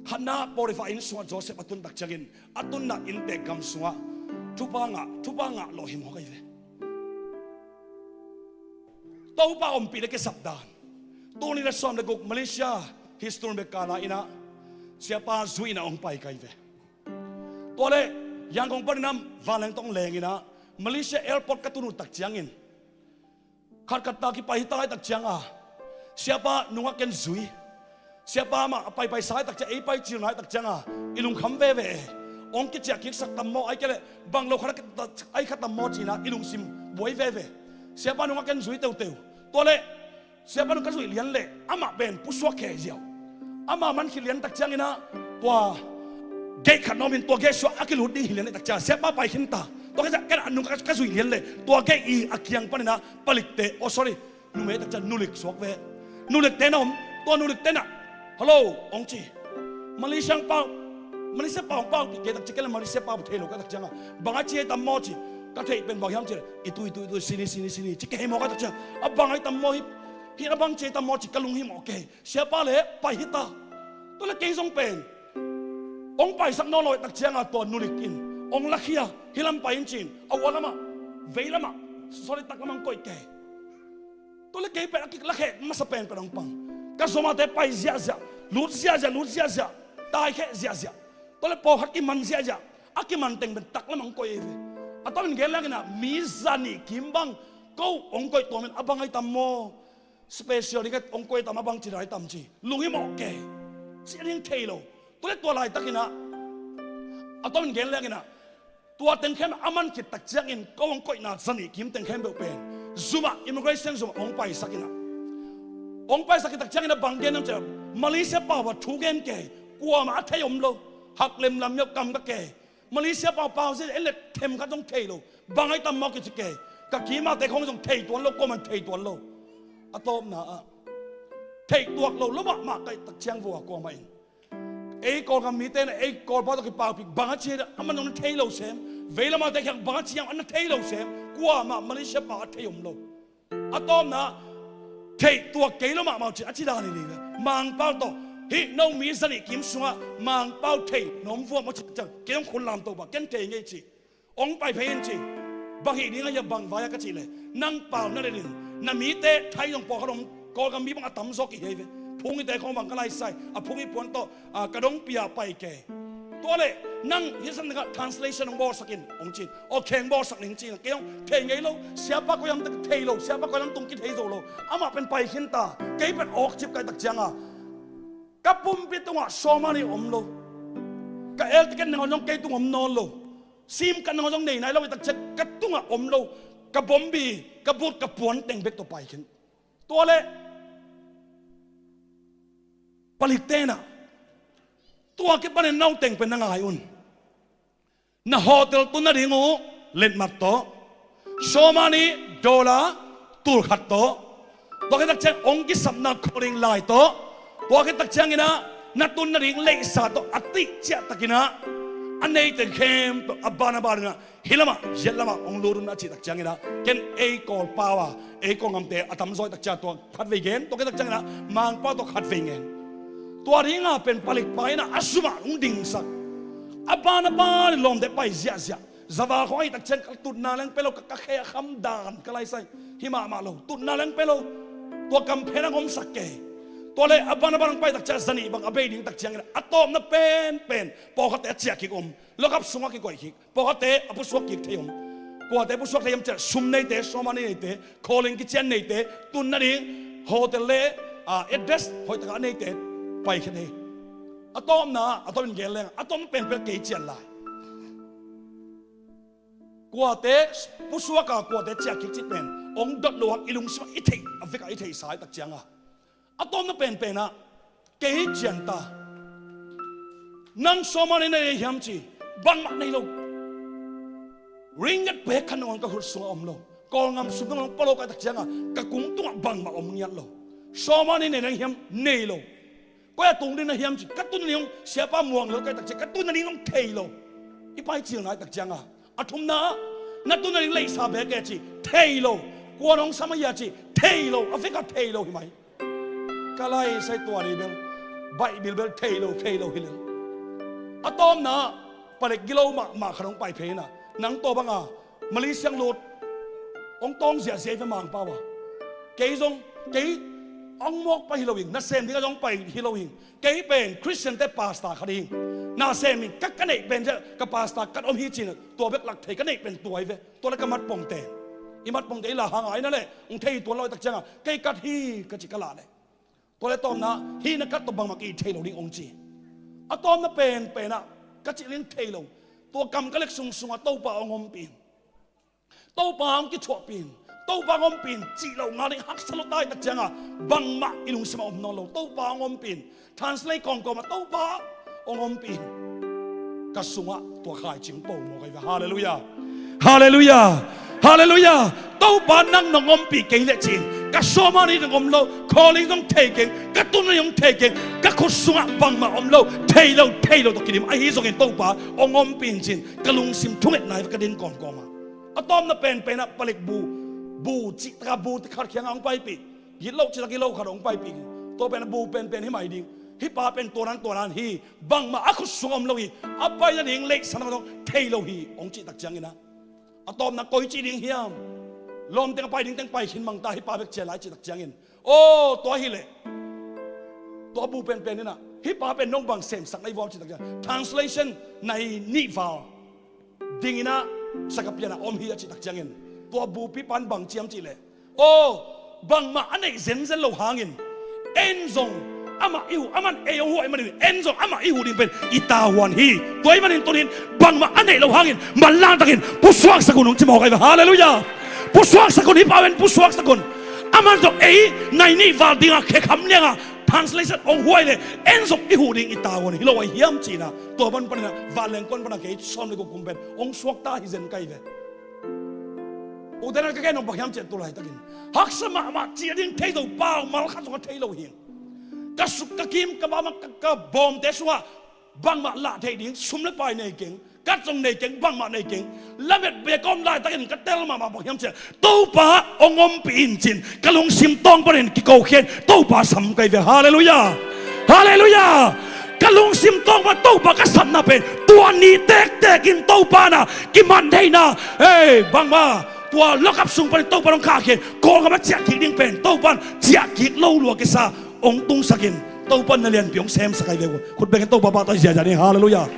Khatna, Potiphar inn sungah Joseph a tun takciangin a tunna inntek gam sungah thupha ngah, thupha ngah lawh hi mawk ahi ve. Topa ompihna kisap dan. Tul nih le sawm le guk Malaysia history bek kala in ah siapa zui in ah hong pai ka hi ve. Tua leh Yangon panin ah vanleng tawh hong leng in ah Malaysia airport ka tun uh takciangin khatkhat ta kipai hi ta hi takcianga siapa nungak ken zui. Siapa mah a paipai sa hi takciang, ei pai cil na hi takcianga i lungkham veve e. Hong kiciah kiksak tam maw, ahih kei leh bang lo khat a kiktak ahi kha tam maw ci-in ah i lungsim buai veve. Siapa nungak ken zui teuteu. Tua leh siapa nung ka zuih lian leh amah pen pusuak khe ziau. Amah man khit lian takciangin ah tua gate khat na om in tua gate sungah a kilut ding hi lian leh takciang siapa pai khin ta. Tua gate sungah ken a nung ka, ka zuih lian leh tua gate i a kiang panin ah palikte, oh sorry, numei takciang nulik suak ve. Nulikte na om, tua nulikte na, "Hello," hong ci. Malaysia pau, Malaysia pau hong paupih kei takciang, kei leh Malaysia pau thei lo ka takcianga bang a ci ahi tam maw ci. Ka theih pen bang hiam cih leh itu, itu, itu, sini, sini, sini ci kei hi mawk ka takciang. A bang ahi tam maw hi, hih a bang ci ahi tam maw ci ka lunghimawh kei. Siapa leh pai hi ta. Tua leh kei zong pen hong paisak nawn lo hi takcianga tua nulik in hong lakhia, hih lam pai in ci-in a ua lamah, vei lamah, sorry, tak lamah hong koih kei. Tua leh kei pen a kilakhia masa penpen hong pang. Ka zawmate pai ziahziah, lut ziahziah, lut ziahziah, taikhia ziahziah. Tua leh pawlkhat kiman ziahziah, a kiman teng pen tak lamah hong koih hi ve. A tawmin gen leng in ah mi zanih kim bang ko hong koih tuam in a bang ahi tam maw? Special ding a hong koih tam, a bang ci dan ahi tam ci. Lunghimawh kei. Ci a ding thei lo. Tua leh tua laitakin ah a tawmin gen leng in ah tua teng khempeuh a man khit takciangin ko hong koihna zanih kim teng khempeuh pen zumah, immigration zumah hong paisak in ah, hong paisak khit takciangin a bang gen hiam cih leh Malaysia pau a thu gen kei. Kuamah a thei om lo. Hak lemlam hiau, kam ka kei. Malaysia pau pau zia en leh themkhat zong thei lo. Bang ahi tam maw kici kei. Ka kimate khong zong thei tuan lo, kuaman thei tuan lo. A tawpna ah theih tuak lo, lo mahmah ka hih takciang vua kuamah in ei Kawlgam mite na ei Kawlpau tawh kipaupih bang a ci hiam a man zong na thei lo sem. Veilamate khiang bang a ci hiam a na thei lo sem. Kuamah Malaysia pau a thei om lo. A tawpna theih tuak kei lo mahmah uh ci a ci dan hi ni. Mangpau tawh hih no mi zanih kim sungah Mangpau thei na om vua maw ci ciang kei hong khut lamto pah, ken thei ngei ci. Hong pai phei in ci. Bang hih ding a hia, bang vai a ka cih leh nang pau na letin na mite Thai zong pawlkhat om, Kawlgam mi bang a tamzaw kihi ahi ve. Phungite khong bang ka laisai, a phungi puan tawh, a, ka dongpi ah pai kei. Tua leh nang hih san dingah translation hong bawlsak in hong ci-in, aw, kheng bawlsak ning ci-in, kei hong thei ngei lo, siapa koi hiam teh ka thei lo, siapa koi lam tung kithei zo lo. Amah pen pai khin ta, kei pen awkcip ka hih tak cianga ka pumpi tungah sawmani om lo. Ka air ticket nangawn zong kei tung om nawn lo. Sim card nangawn zong nei nai lo hih tak ciang ka tungah om lo. Ka bombi, ka but, ka puan teng bek tawh pai khin. Tua leh palik tenah, tua kipanin nau teng pen na ngai un. Na hotel tun nading uh letmat tawh, sawmani dollar tulkhat tawh, tua khit tak ciang hong kisapna calling lai tawh, tua khit tak cianginah na tun nading leihsa tawh a tih ciahtakinah a neite khempeuh a ban a baninah hih lamah, ziat lamah hong lut un a cih tak cianginah, ken ei Kawlpau a, ei Kawl ngamte a tamzaw hih tak ciang tua khatvei gen, tua khit tak cianginah Mangpau tawh khatvei ngen. Tua dinga pen palikpa inah a sumah hong dingsak. A ban a banin lawmte pai ziahziah. Zava khong ahih tak ciang ka tutna leng pe lo, ka, ka khe a kham dan ka laisai hi mahmah lo. Tutna leng pe lo. Tua kam phen a ngomsak kei. Tua leh a ban a ban hong pai tak ciang zanih bang a bei ding tak ciangin a tawpna penpen pawlkhatte a ciah kik om. Lockup sungah kikoih kik. Pawlkhatte a pusuak kik thei om. Kuate pusuak thei om ciah, sum neite, sawmani neite, calling kician neite, tun nading hotel le, a, address hoih takah a neite paikhia thei. A tawpna, a tawpin gen leng, a tawpna penpen kei cian lai. Kuate pusuak a, kuate ciah kik cih pen hong dot lo hang i lungsimah i theih, a vekah i theihsa hih tak cianga a tawpna penpenah kei cian ta. Nang sawmani na nei hiam ci, bangmah nei lo. Ringgit pek khat nangawn ka khut sungah om lo. Kawlngam sum nangawn pua lo ka hih tak cianga ka kung tungah bangmah om ngiat lo. Sawmani nei nang hiam? Nei lo. Koi a tung ding na hiam ci, ka tun nading hong, siapa muang lo ka hih tak ciang ka tun nading hong thei lo. I paicil na hih tak cianga a thumna ah, na tun nading leihsa bek e ci, thei lo. Kuan hong sam a hia ci, thei lo. A vekah thei lo hi mai. Ka laisai tua ni bel, Baibal bel thei lo, thei lo hi lel. A tawpna ah, palek gilo mahmah khat hong pai phei inah, nang tua banga Malaysia hong lut, hong tawng ziahziah hi ve Mangpau a. Kei zong, kei hong mawk pah hi lo hing, nasem dingah zong pai hi lo hing. Kei pen Khristiante pastor khat hi hing. Nasem in ka, ka neih pen ziah ka pastor card om hi ci-in tua bek lak thei, ka neih pen tua hi ve. Tua leh ka mat pongte, i mat pongte i la hang a, ai na leh hong thei tuan lo hih tak cianga kei card hi ka ci ka la leh. Tua leh tawpna, hih na card tawh bangmah ka it thei lo ding hong ci. A tawpna penpenah ka cih ding thei lo. Tua kam ka lek sungsungah Topa hong ompih in, Topa hong kithuahpih in, Topa hong ompih in cih lo ngal ding haksa lo ta hih tak cianga bangmah i lungsimah om nawn lo. Topa hong ompih in, translate kawmkawmah Topa hong ompih in, ka sungah tua khaici hong po mawk ahi ve. Halleluiah. Halleluiah. Halleluiah. Topa nang nong ompih kei leh ci-in ka sawmani zong om lo, calling zong thei keng, ka tun nading zong thei keng, ka khut sungah bangmah om lo, thei lo, thei lo tawh kidim. Ahi zongin Topa hong ompih in ci-in ka lungsim thungetna hi ve ka din kawmkawmah. A tawpna penpenah palek bu, bu cih takah bu khat kiangah hong paipih. Gitloh cih takah gitloh khat hong paipih. Tua pen bu penpen hi mai ding. Hih pa pen tua nan tua nan hi. Bangmah a khut sungah om lo hi. A pai nading leihsa nangawn zong thei lo hi hong cih tak cianginah, a tawpna koi ci ding hiam? Lawm teng a pai ding teng pai khin mang ta, hih pa bek cian lai cih tak ciangin, aw, tua hi leh tua bu penpen inah, hih pa pen nong bang semsak na hi vuam cih tak ciang, translation nai nih val dinginah sakapianah om hi a cih tak ciangin, tua bupi pan bang ci hiam cih leh, aw, bangmah a neih zenzen lo hangin en zong amah i huh, aman ei hong huh ahih manin en zong amah i huh ding pen i tavuan hi. Tua ahih manin tunin bangmah a neih lo hangin manlang takin pusuaksak un hong ci mawk ahi ve. Halleluiah. Pusuaksak un, hih pa pen pusuaksak un. Aman zong ei nai nih val dingah khekham liangah translation hong huh ahih leh en zong i huh ding i tavuan hi lo ahi hiam ci-inah, tua ban paninah vanleng kuan panah kei sawm le guk kum pen hong suakta hi zen ka hi ve. Ute nau, ka gen nong bang hiam cih leh tu laitakin haksa mahmah, ciah ding thei zo, paumal khat zong a thei lo hi. Ka suk ka kim ka bamah ka, ka bawmte sungah bangmah lah theih ding sum le pai nei keng, card zong nei keng, bangmah nei keng. Lamet bek a om laitakin ka tel mahmah bang hiam cih leh Topa hong ompih in ci-in ka lungsim tawng panin kikokhia in Topa sam ka hi ve. Halleluiah. Halleluiah. Ka lungsim tawng pan Topa ka sapna pen tua ni tektek in Topa na kiman theihna, hei, bangmah tua lockup sung panin Topa hong khahkhia in Kawlgam a ciah kik ding pen Topa in ciah kik lo lua kisa hong tungsakin Topa na lianpi hong semsak ahi ve uh. Khut bekin Topa pahtawi ziahziah ni. Halleluiah.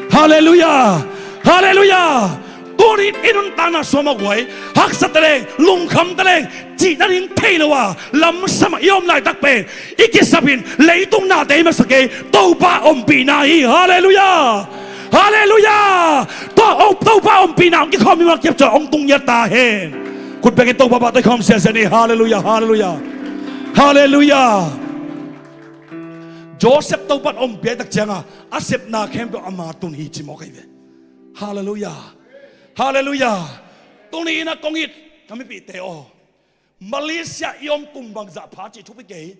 Halleluiah. Halleluiah. Tuni in i nuntakna sung a guai, haksa ta leng, lungkham ta leng, cihna ding thei lo a lamsam ah i om laitak pen i kisapin leitung nate i masa kei, Topa ompihna hi. Halleluiah. Halleluiah. Tua Topa ompihna hong kikhawm i mak kiap cawh hong tung ngiat ta hen. Khut bekin Topa pahtawi khawm siasia ni. Halleluiah. Halleluiah. Halleluiah. Joseph Topa in ompih tak cianga a sepna khempeuh ama tun hi ci mawk ahi ve. Halleluiah. Halleluiah. Tuni in a kong it ka mipihte aw, Malaysia i om kum bangzah pha cih thupi kei.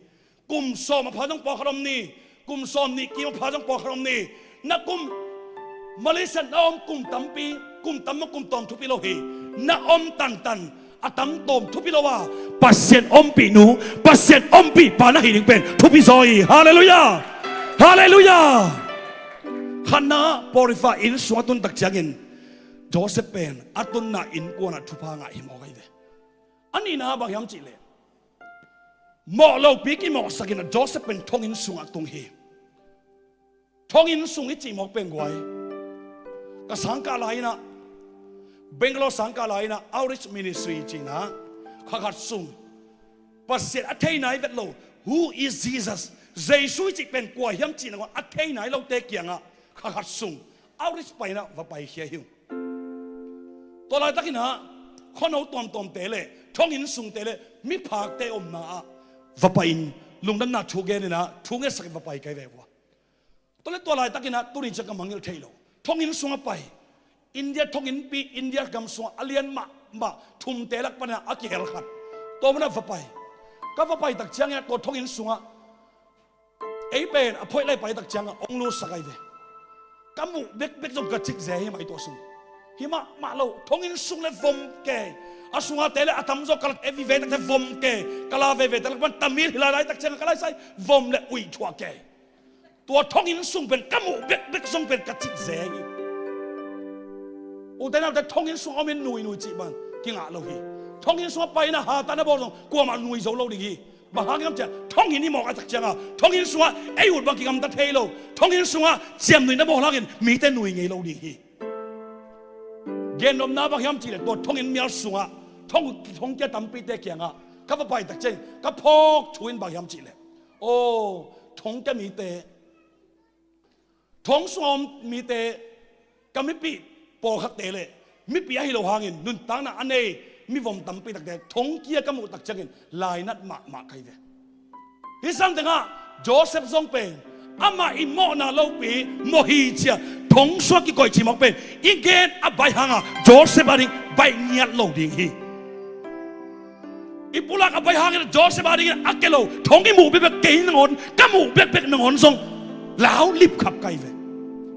Kum sawm a pha zong pawlkhat om ni. Kum sawm nih kim a pha zong pawlkhat om ni. Na kum, Malaysia na om kum tampi, kum tam ma kum tawm thupi lo hi. Na om tantan a tam tawm thupi lo a, Pasian ompihnu, Pasian ompihpa na hi ding pen thupi zaw hi. Halleluiah. Halleluiah. Khatna, Potiphar inn sung a tun tak ciangin Joseph pen a tunna innkuan ah thupha ngah hi mawk ahi ve. A nihna bang hiam cihleh, mawh lopi kimawhsakin a Joseph pen thonginn sungah tung hi. Thonginn sung i cih mawk pen guai, ka sangkah lai-inah, Bangalore sangkah lai-inah Outreach Ministry cihna kha khat sung, Pasian a thei nai vet lo, "Who is Jesus?" Jesu i cih pen kua hiam cihna a thei nai lote kiangah kha khat sung outreach paina va paikhia hi ung. Tua laitakinah khuano tuamtuamte le thonginn sungte le miphakte omna ah va pai-in lungdamna thu geninah thu ngetsakin va pai kai ve uh a. Tua le tua laitakinah tuni ciang ka mangngilh thei lo, thonginn sungah pai. India thonginnpi, India gam sungah a lian mahmah thumte lak panah a kihel khat, tua munah va pai. Ka va pai tak ciangin tua thonginn sungah ei pen a phoih lai pai tak ciangah ong lusak ahi ve. Ka muh bekbek zong ka cik ze hi mai tua sung. Hi mahmah lo, thonginn sung le vom ke. A sungate le a tamzaw ka la e vive takte vom ke. Ka la veve tak lak pan Tamil hi lailai tak ciangah ka laisai vom le uih thuah ke. Tua thonginn sung pen ka muh bekbek zong pen ka cik ze hi. Ute naute, thonginn sung a omin nuinui cih bang kingah lo hi. Thonginn sungah paina hatahna bawl zong kuamah nui zo lo ding hi. Bang hang hiam ciah, thonginn i mawk a tak cianga thonginn sungah ei ut bang kigamta thei lo. Thonginn sungah ciamnuihna bawl hangin mite nui ngei lo ding hi. Gennopna bang hiam cihleh tua thonginn mial sungah thong, thongkia tampite kiangah ka va pai tak ciangin ka phawk thu in bang hiam cihleh, aw, thongkia mite, thong sungah om mite, ka mipih pawlkhatte le mipi ahi lo hangin nuntakna a nei mivom tampi takte thongkia ka muh tak ciangin lainat mahmah ka hi ve. Hi samtengah Joseph zong pen amah i mawhna lopi mawh hi cia thong sungah kikoih cimawk pen i gen a baih hanga Joseph ading baih ngiat lo ding hi. I pulak a pai hangin Joseph a dingin a ke lo thong i muh bekbek kei nangawn ka muh bekbek nangawn zong lau lipkhap kai ve.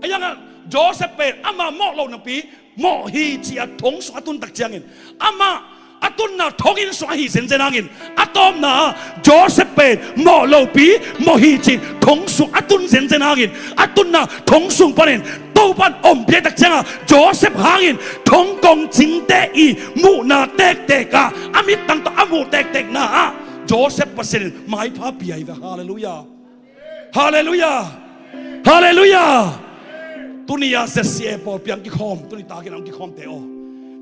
A yangah Joseph pen ama mawh lo napi mawh hi ci-a thong sung a tun tak ciangin ama a tunna thonginn sung ahi zenzen hangin a tawpna Joseph pen mawh lopi mawh hi ci thong sung a tun zenzen hangin a tunna thong sung panin Topan ompih tak cianga Joseph hangin thong kong cingte i muhna tektek ah a mittang tawh a muh tektekna ah Joseph Pasian in maipha pia hi ve. Halleluiah. Halleluiah. Halleluiah. Tuni a Z C A pawlpi ang kikhawm, tuni takin ang kikhawmte aw,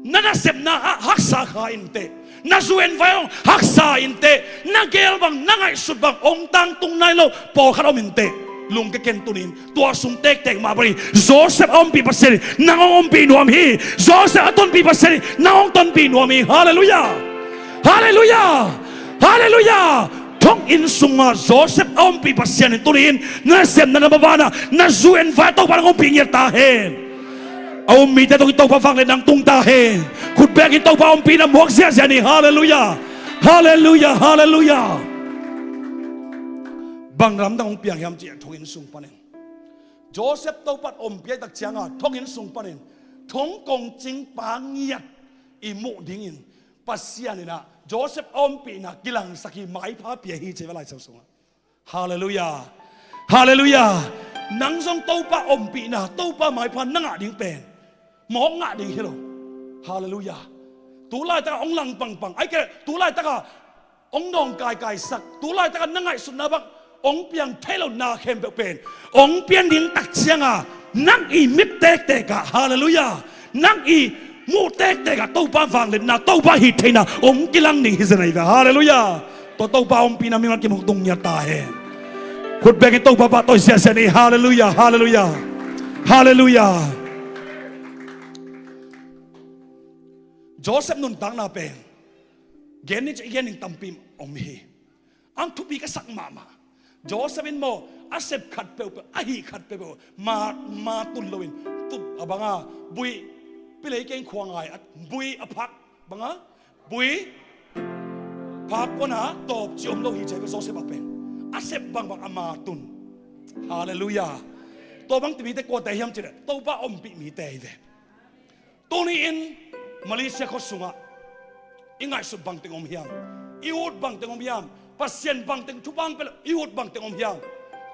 na nasepna ah haksa kha inteh. Na zu en vai hong haksa inteh. Na gel bang, na ngaihsut bang hong tangtung nai lo pawlkhat om inteh. Lungke ken tunin tua sung tektek mah bangin Joseph a ompih Pasian in nang hong ompih nuam hi. Joseph a tonpih Pasian in nang hong tonpih nuam hi. Halleluiah. Halleluiah. Halleluiah. Thonginn sungah Joseph a ompih Pasian in tunin na nasepna, na mabanah, na zu en vai Topa nang ompih ngiat ta hen. A um mite tungin Topa vangliatna hong tung ta hen. Khut bekin Topa ompihna muak ziahziah ni. Halleluiah. Halleluiah. Halleluiah. Bang lamdang hong piang hiam cih thonginn sung panin Joseph Topan ompih tak cianga thonginn sung panin thong kong cingpa ngiat i muh dingin Pasian inah Joseph a ompihna kilangsak hi, maipha pia hi ci ve Lai Siangtho sungah. Halleluiah. Halleluiah. Nang zong Topa ompihna, Topa maipha na ngah ding pen mawk ngah ding hi lo. Halleluiah. Tu laitakah hong lang pangpang, ai ke, tu laitakah hong nawngkaikaisak, tu laitakin na ngaihsutna bang hong piang thei lo na khempeuh pen hong pian ding tak ciangin nang i mit tektek ah, halleluiah, nang i muh tektek ah Topa vangliatna, Topa hih theihna hong kilang ding hi zen ahi ve, halleluiah. Tua Topa ompihna mimal kim hong tung ngiat ta hen. Khut bengin Topa pahtawi siasia ni, halleluiah, halleluiah, halleluiah. Joseph nuntakna pen gen ni ci i gen ding tampi om hi. Ang thupi ka sak mahmah. Joseph in maw, a sep khat peuhpeuh, a hih khat peuhpeuh ma, ma tun loin, tut a banga, bui, pilei keng khua ngai a bui a phak banga, bui phak kona tawp ci om lo hi ci ahi ve. Joseph a pen a sep bangbang a ma tun. Halleluiah. Tua bang timite kuate hiam cileh Topa ompih mite hi ve. Tuni-in Malaysia khua sungah i ngaihsut bangteng om hiam? I ut bangteng om hiam? Pasian bangteng thupha pia lo i ut bangteng om hiam?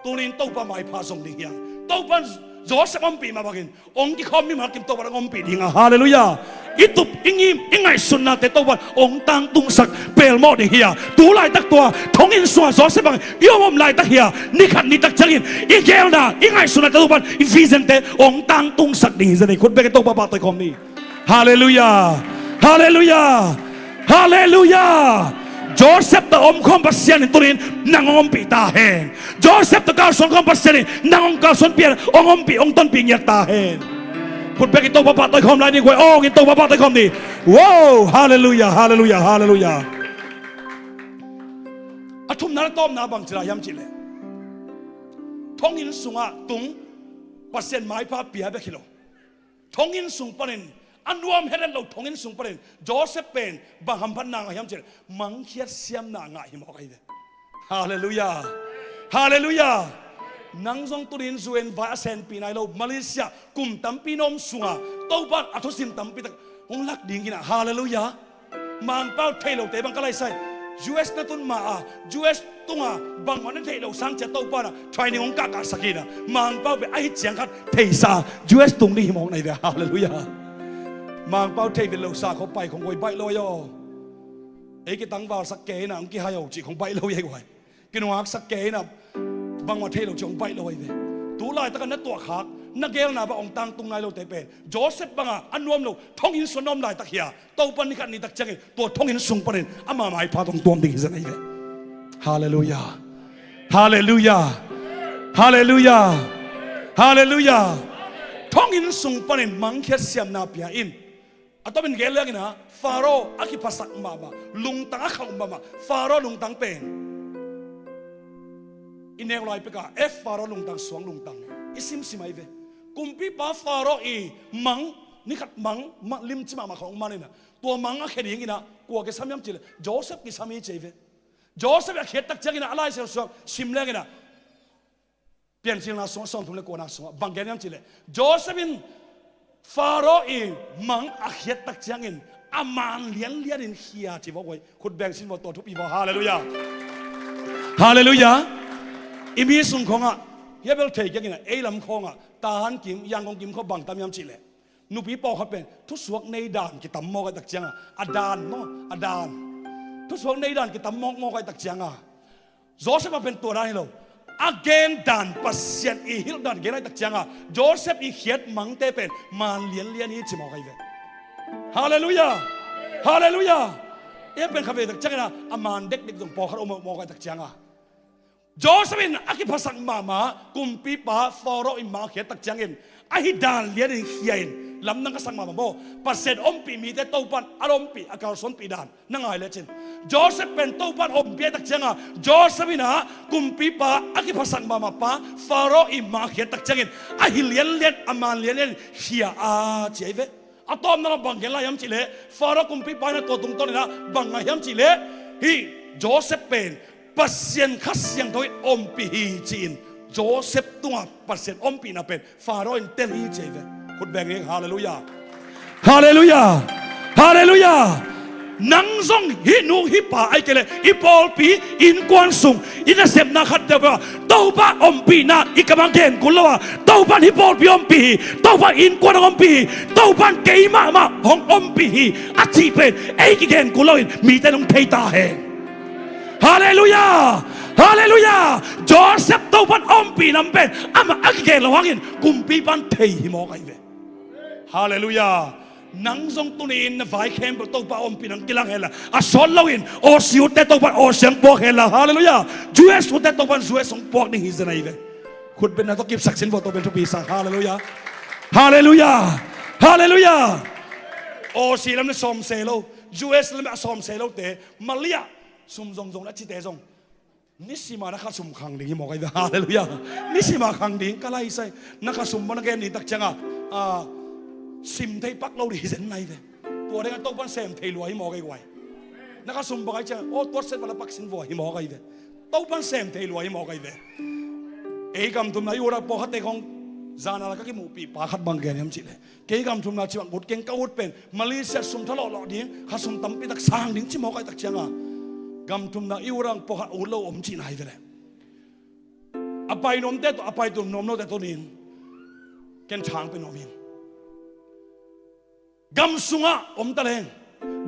Tuni-in Topa maipha zong ding hiam? Topa in Joseph ompih mah bangin hong kikhawm mimal kim Topa in hong ompih ding a, halleluiah. I tup, i ngim, i ngaihsutnate Topa in hong tangtungsak pelmawh ding hi a, tu laitak tua thonginn sungah Joseph bangin i om om laitak hi a, nikhat nitak ciangin i geelna, i ngaihsutnate Topa in i vision-te hong tangtungsak ding hi zen ei. Khut bengin Topa pahtawi khawm ni. Halleluiah. Halleluiah. Halleluiah. Joseph tawh omkhawm Pasian in tuni-in nang hong ompih ta hen. Joseph tawh kalsuan khawm Pasian in nang hong kalsuanpih, hong ompih, hong tonpih ngiat ta hen. Khut bengin Topa pahtawi khawm lai ni, guai awngin Topa pahtawi khawm ni. Wow, halleluiah, halleluiah, halleluiah. A thumna le tawpna bang ci lai hiam cihleh thonginn sungah tung Pasian maipha pia bek hi lo. Thonginn sung panin, a nuam het het lo thonginn sung panin Joseph pen bang hamphatna ngah hiam cihleh mangkhiat siamna ngah hi mawk ahi ve. Halleluiah. Halleluiah. Nang zong tuni-in U N vai a senpih nai lo Malaysia kum tampi na om sunga Topa in a thusim tampi tak hong lak ding hi na. Halleluiah. Mangpau thei lote bang ka laisai. U S na tun ma a, U S tunga bangmah na theih loh sang cia Topa in a training hong kahkahsak hi na. Mangpau beh ahi ciang khat theisa a U S tung ding hi mawk na hi ve. Halleluiah. Mangpau thei vet loh sa khawng pai khawng guai baih lo aw. Ei kitangvalsak kei na hong kihai aw cih khawng baih lo ahi guai. Kinungaksak kei na bangmah thei lo cih hong baih lo ahi ve. Tu laitaka na tuahkhak, na geelna bang hong tangtung nai lote pen Joseph banga a nuam lo thonginn sung a na om laitak hi a, Topa in nikhat nitak ciangin tua thonginn sung panin ama maipha tawh hong tuam ding hi zen ahi ve. Halleluiah. Halleluiah. Halleluiah. Halleluiah. Thonginn sung panin mangkhiat siamna pia in. A tawpin gen liangin a, Faro a kiphasak mahmah, lungtang a khauh mahmah, Faro lungtang pen i neu lai peka, F Faro lungtang, suang lungtang i simsim ahi ve. Kumpipa Faro i mang, nikhat mang, ma, limci mahmah khong man in a, tua mang a khia dingin a kua kisam hiam cihleh Joseph kisam hi ci ahi ve. Joseph a khiat tak ciangin a, a Lai Siangtho sungah sim lengin a, Piancilna sungah sawmthum le kuana sungah bang gen hiam cihleh Joseph in Faro i mang a khiat tak ciangin a man lianlianin khia ci vawh guai. Khut beng sin vawh, tua thupi vawh. Halleluiah. Halleluiah. I mi sung khawngah hia bel thei kiangin a, ei lam khawngah Tahan kim, Yangon kim khawng bang tam hiam cihleh nupi pawlkhat pen thusuak nei dan kitam mawk ahi tak cianga, a dan maw, a dan, thusuak nei dan kitam mawkmawk ahi tak cianga Joseph a pen tua dan hi lo. A gen dan, Pasian i hilh dan gen ahi tak cianga Joseph i khiat mangte pen man lianlian hi ci mawk ahi ve. Halleluiah. Halleluiah. Ei pen kha ve tak ciangin a, a man dekdek zong pawlkhat om mawk ahi tak cianga Joseph in a kiphasak mahmah kumpipa Faro in mang a khiat tak ciangin ahi dan lianin khia in lamdang ka sak mahmah maw? Pasian ompih mite Topa in a ompih, a kalsuanpih dan na ngai lecin Joseph pen Topa in ompih ahi tak cianga Joseph in a kumpipa a kiphasak mahmah pa Faro in mang a khiat tak ciangin ahi lianlian, a man lianlian khia a ci ahi ve. A tawpna lam bang gen lai hiam cihleh Faro kumpipa in a tua tungtawn in a bang ngai hiam cihleh hih Joseph pen Pasian Kha Siangtho in ompih hi ci-in Joseph tungah Pasian ompihna pen Faro in tel hi ci ahi ve. Khut beng ing. Halleluiah. Halleluiah. Halleluiah. Nang zong hih nu hih pa ahih kei leh i pawlpi innkuan sung i nasepna khat deuh beuh ah Topa ompihna i kamah gen kul lo a, Topa in hih pawlpi ompih hi, Topa in innkuan hong ompih hi, Topa in kei mahmah hong ompih hi a cih pen ei kigen kul loin mite in hong thei ta hen. Halleluiah! Halleluiah! Joseph Topan ompih nam pen amah a kigen lo hangin kumpipa'n thei hi mawk ahi ve. Halleluiah! Nang zong tuni-in na vai khempeuh Topa ompih nang kilang henla, a sawt loin Aussie utte Topan Aussie hong puak henla. Halleluiah! U S utte Topan U S hong puak ding hi zen ahi ve. Khutbetna tawh kipsak sin vua, Topan thupi sa. Halleluiah! Halleluiah! Halleluiah! Aussie lam le sawm se lo, U S lam le a sawm se lote, Malaysia sum zongzong na cite zong nisima na khasum khang ding hi mawk ahi ve. Halleluiah! Nisima khang ding ka lai sai. Na khasum bang na gen ding tak cianga, a, sim thei pak lo ding hi zen ahi ve. Tua dingah Topan sem thei lua hi mawk ahi guai. Na khasum bang ahi cianga, aw, tuat set vala pak sin vua hi mawk ahi ve. Topan sem thei lua hi mawk ahi ve. Ei gam thumna i ura pawlkhatte khong zana la ka kimuhpih pa khat bang gen hiam cihleh, kei gam thumna ci bang ut keng, ka ut pen Malaysia sum thalawhlawh ding, khasum tampi tak sang ding ci mawk ahi tak cianga, gam thumna i ura pawlkhat ut lo om cihna hi ve leh. A pai nuamte tawh, a pai tum nuam lote tawh nin ken thang pe nuam ing. Gam sungah om taleng,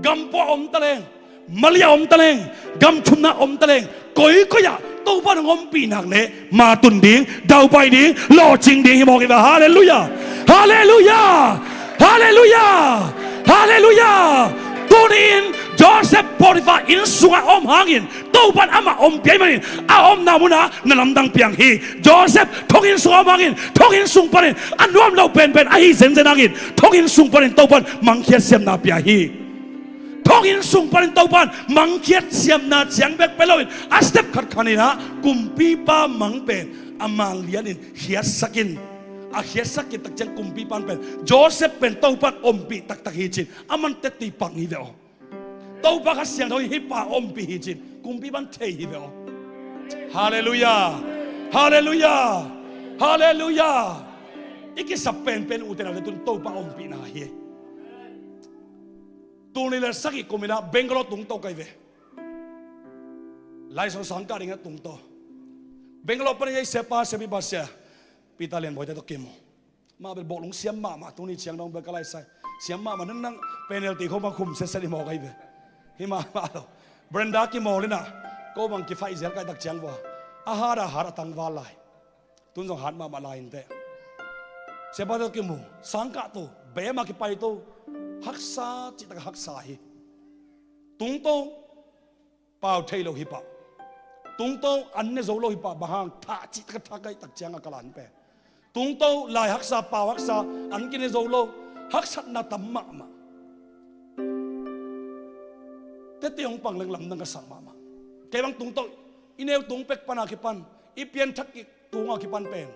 gam puah om taleng, Malaysia om taleng, gam thumna om taleng, koikoi ah Topa nang ompih nak leh ma tun ding, daupai ding, lawhcing ding hi mawk hi ve. Halleluiah! Halleluiah! Halleluiah! Halleluiah! Tuni-in Joseph Potiphar inn sungah om hangin Topan amah ompih ahih manin a omna munah na lamdang piang hi. Joseph thonginn sungah om hangin thonginn sung panin a nuam lo penpen ahi zenzen hangin thonginn sung panin Topan mangkhiat siamna pia hi. Thonginn sung panin Topan mangkhiat siamna ciang bek pe loin a step khat khaninah kumpipa mang pen a manlianin khiatsakin, a khiatsakin tak ciang kumpipan pen Joseph pen Topan ompih taktak hi cin a man tetti pang hi ve aw. Topa Kha Siangtho in hih pa ompih hi cin kumpipan thei hi ve aw. Halleluiah! Halleluiah! Halleluiah! I kisap penpen ute naute tun Topa ompihna hi. Tul nih le sagih kuminah Bangalore tungto ka hi ve. Laisong sangkah dingin a tungto. Bangalore panin ei siapa, siapipa sia Peter Lian Bawite tawh kimu. Mah bel bawhlung siam mahmah, tuni ciang dong bel ka laisai. Siam mahmah, nang nang penalty khong bang khum setset hi mawk ahi ve. Hi mahmah lo. Brenda kimawl inah ko bang kifaih zial ka hih tak ciang vua, a hat a hat a tangval lai. Tun zong hat mahmah lai inteh. Siapa tawh kimu, sangkah to, bema kipai to. Haksa cihtak a haksa hi. Tungto pau thei lo hi pah. Tungto an ne zo lo hi pah, bang hang thah cihtak a thak ka hih tak cianga ka lan pen. Tungto lai haksa, pau haksa, an kine zo lo. Haksatna tam mahmah. Tete hong pang leng lamdang ka sak mahmah. Kei bang tungto i neu tung pek pana kipan, i pianthak ki tunga kipan pen,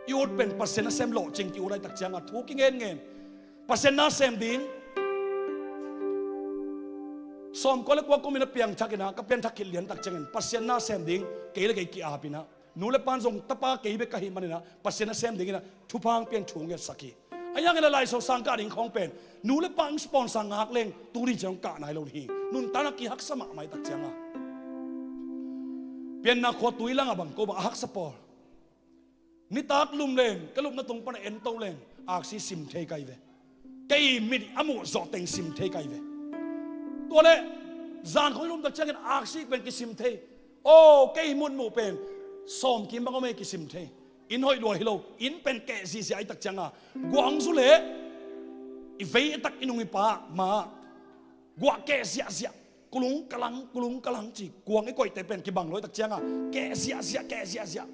i ut pen Pasian nasem lawhcing ki-ut a hih tak cianga thu kingenngen. Pasian nasem ding. Sawmkua le kua kumin a piangthak inah ka pianthak khit lian tak ciangin Pasian nasem ding kei le kei ki-ap inah, nu le pan zong tapa kei bek ka hih maninah Pasian nasem dinginah thupha hong pian thu hong ngetsak hi. Ahi hangin a Laisiangtho sangkah ding khawng pen nu le pa hong sponsor ngak leng tuni ciang hong kah nai lo hi. Nuntakna kihaksa mahmah hih tak cianga Pianna khua tui langah bang ko bang a haksa pawl. Nitak lum leng ka lupna tung pana ento leng aksi sim thei ka hi ve. Kei mit a muh zawh teng sim thei ka hi ve. Tua leh zan khawng i lum tak ciangin aksi pen kisim thei. Aw, kei mutmuh pen sawm kim bang om ei kisim thei. Inn hoih lua hi lo, inn pen keh ziahziah a hih tak cianga guah hong zu leh i vei a tak i nung i pa ma guah keh ziahziah, kulung kalang, kulung kalang ci, kuang i koihte pen kibang lo a hih tak cianga keh ziahziah, keh ziahziah.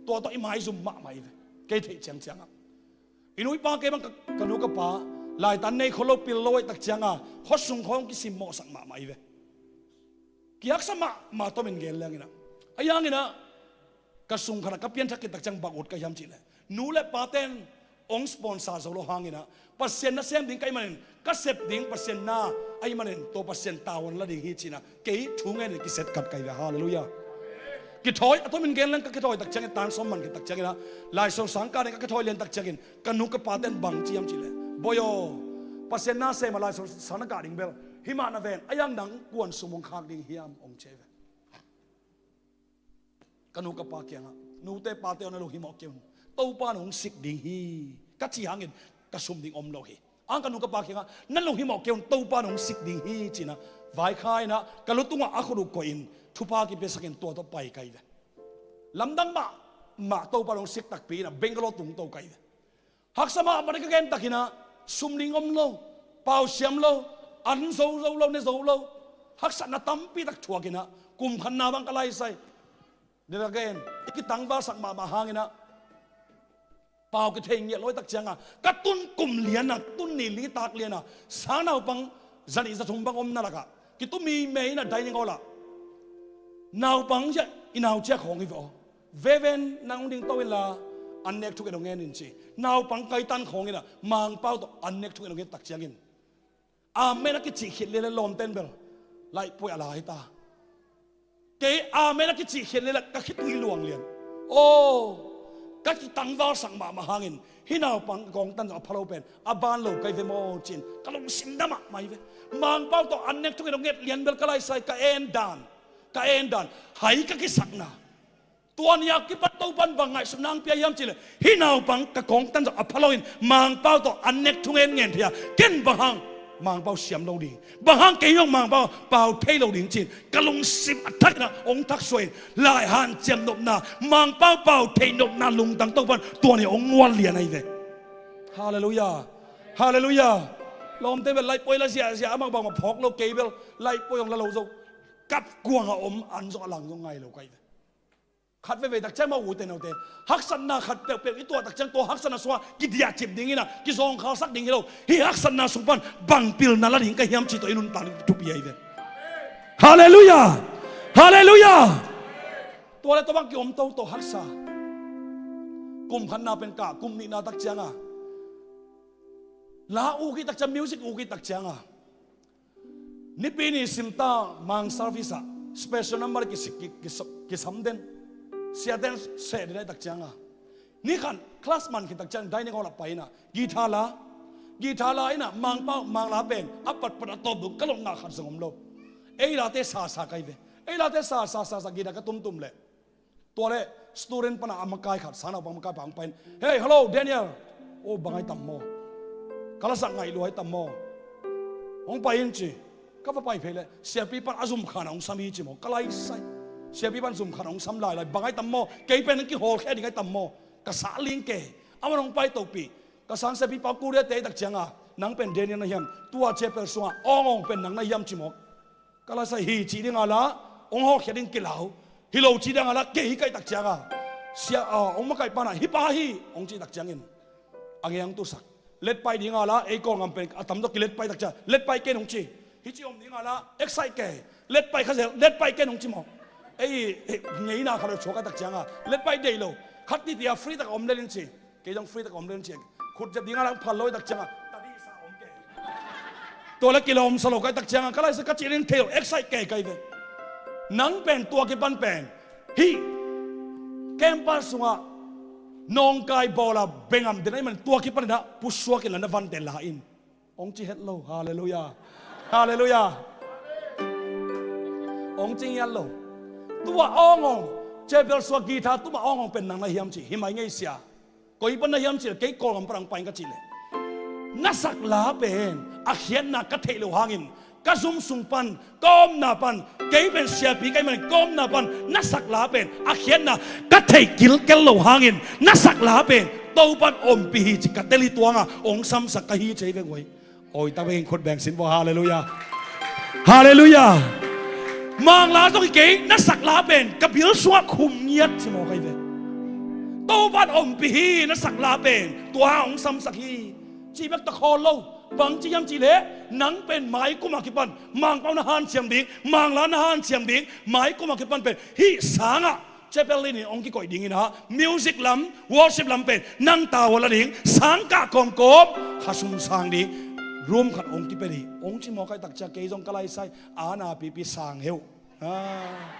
Tua tawh i maizum mahmah hi ve. Kei theih ciangciangah i nu i pa, kei bang ka, ka nu ka pa laitan nei khol lo, pil lo a hih tak cianga khuasung khawng kisim mawhsak mahmah hi ve. Kihaksa mahmah, tomin gen lenginah. Ahi hanginah ka sung khatah ka pianthak khit tak ciang bang ut ka hiam cihleh, nu le paten hong sponsor zo lo hanginah Pasian nasem ding ka hih manin, ka sep ding Pasian na ahih manin tua Pasian tavuan la ding hi cinah kei thu ngenin kiset khat ka hi ve. Halleluiah. Kithawi, a tomin gen leng ka kithawi tak ciangin tan sawm man khit tak cianginah Laisiangtho sangkah ding ka kithawi lian tak ciangin ka nu ka paten bang ci hiam cihleh, Bawi aw, Pasian nasem a Laisiangtho sang na kah ding bel himah na ven, ahi hang nang kuan sum hong khak ding hiam, hong ci hi ve. Ka nu ka pa kiangah, nute pate aw, na lunghimawh kei un, Topa in hong sik ding hi, ka cih hangin ka sum ding om lo hi. Ang ka nu ka pa kiangah, na lunghimawh kei un, Topa in hong sik ding hi cinah vaikha inah ka lu tungah a khut uh koihin thupha kipiasakin tua tawh pai ka hi ve. Lamdang mahmah, Topa hong siat takpi inah Bangalore tungto ka hi ve. Haksa mahmah, ka gen takinah sum ding om lo, pau siam lo, an zo zo lo, ne zo lo, haksatna tampi tak thuakinah kum khatna bang ka laisai. Dena gen i kitangvalsak mahmah hanginah pau kithei ngiat lo hi tak cianga ka tun kum liana, tun ni li tak liana sang naupang zanih zathum bang omna lakah kitu mimei inah dining hall ah naupang zia i naucia khawng hi ve aw. Veven, nang hong dingto inla an nek thunget hong ngen in ci. Naupang kaitan khawng inah Mangpau tawh an nek thunget hong ngen tak ciangin amen a kicih khit lele lawmten bel laihpuai a la hi ta. Kei amen a kicih khit lele ka khitui luang lian. Aw, ka kitangvalsak mahmah hangin hih naupang ka kawngtan zong a pha lo pen a ban lo ka hi ve maw ci-in ka lungsim dam mahmah hi ve. Mangpau tawh an nek thunget hong nget lian bel ka laisai, ka en dan, ka en dan, hai ka kisakna. Tua ni a kipan Topan bang ngaihsutna hong pia hiam cihleh hih naupang ka kawngtan zong a pha loin Mangpau tawh an nek thungen ngen thei a, ken bang hang Mangpau siam lo ding, bang hang kei zong Mangpau pau thei lo ding ci-in ka lungsim a thakin ah hong thaksuahin lai hanciam nopna, Mangpau pau thei nopna lungtang Topan tua ni hong ngual lian ahi ve. Halleluiah. Halleluiah. Lawmte bel laihpuai la ziahziah a, amah bangmah phawk lo, kei bel laihpuai hong la lo zo. Kap kuang a om an zong a lang zong ngai lo ka hi ve. Khat veivei tak ciang mah, ute naute, haksatna khat peuhpeuh i tuah tak ciang tua haksatna sungah kidiahcip ding inah kizawngkhalsak ding hi lo. Hih haksatna sung pan bang pilna la ding ka hiam cih tawh i nuntak ding thupi ahi ve. Halleluiah. Halleluiah. Tua le tua bang kiom toto haksa. Kum khatna pen kah, kum nihna tak cianga la uk i tak ciang, music uk i tak cianga Nipi ni simta mang service ah special number kisik, ki, ki, kisam den. Siaten seh den ahi tak cianga ni khan class man khit tak ciang dining hall ah pai inah guitar la, guitar la inah Mangpau, Mangla pen a patpat a tawp dong ka lawh ngah khat zong om lo. Ei late sasa ka hi ve. Ei late sasa sasa guitar ka tumtum leh tua le student pana a makai khat, sang naupang makai pa hong pai in, "Hey, hello, Daniel." "Oh, bang ahi tam maw? Ka lasak ngaih lua ahi tam maw?" "Hong pai in," ci. Ka va pai phei leh siapi pan a zumkhan a hong sam hi ci maw. Ka laisai. Siapi pan zumkhan a hong sam lailai. "Bang ahi tam maw? Kei pen hong kihawlkhia ding ahi tam maw?" Ka sa ling kei. Aman hong pai topih. Ka sang siapi pa, "Korea te ahi tak cianga nang pen Daniel na hiam? Tua chapel sungah awngawng pen nang na hiam?" ci maw. Ka laisai, "Hi," ci dinga la, "Hong hawlkhia ding kilau." "Hi lo," ci dinga la, "Kei hi ka hi," tak cianga sia, ah, hong makai pana, "Hi pa hi," hong ci tak ciangin a ngei hong tusak. Letpaih dinga la, ei Kawlgam pen a tamzaw kiletpaih tak ciang, "Letpaih ken," hong ci. "Hi ci om dinga la, excite kei, letpaih kha zel, letpaih ken," hong ci maw. Ei, ei ngeina kha lo suak ahi tak cianga letpaih deih lo. Khat titi a free tak a om lel in ci. Kei zong free tak a om lel in ci. Khut zep dinga la phal lo ahi tak cianga tadi sa om kei. Tua la kilawm sa lo ka ahi tak cianga ka laisai, ka cih ding thei lo, excite kei ka hi ve. Nang pen tua kipan pen hih campus sungah nawngkai bawla bengam den ahih man tua kipan inah pusuak inla na vante la in. Hong ci het lo. Halleluiah. Halleluiah. Hong ci ngiat lo. Tua awngawng, chapel sungah guitar tuma awngawng pen nang na hiam ci. Hi mai ngei sia. Koi pan na hiam ci leh, kei Kawlgam pan hong pai ing ka cih leh, na sak la pen a khiatna ka theih loh hangin ka zum sung pan, ka omna pan, kei pen siapi ka hih manin ka omna pan na sak la pen a khiatna ka theih kilkel loh hangin na sak la pen Topan ompih hi ci ka tel hi tuanga hong samsak ka hi ci hi veng uh hi. Awi tak bengin khut beng sin vua. Halleluiah. Halleluiah. Mangla zong hi kei, na sak la pen ka bil sungah khum ngiat ci maw ka hi ve. Topan ompih hi, na sak la pen tua hong samsak hi. Cih bek ta khawl lo. Bang ci hiam cih leh nang pen maikum a kipan Mangpau na hanciam ding, Mangla na hanciam ding, maikum a kipan pen hih sangah chapel inn in hong kikoih ding inah music lam, worship lam pen nang tavuan la ding, sangkah kawmkawm kha sum sang ding, room khat hong kipia ding hong ci maw ka ahi tak ciang kei zong ka laisai. A napipi sang heu. Ah.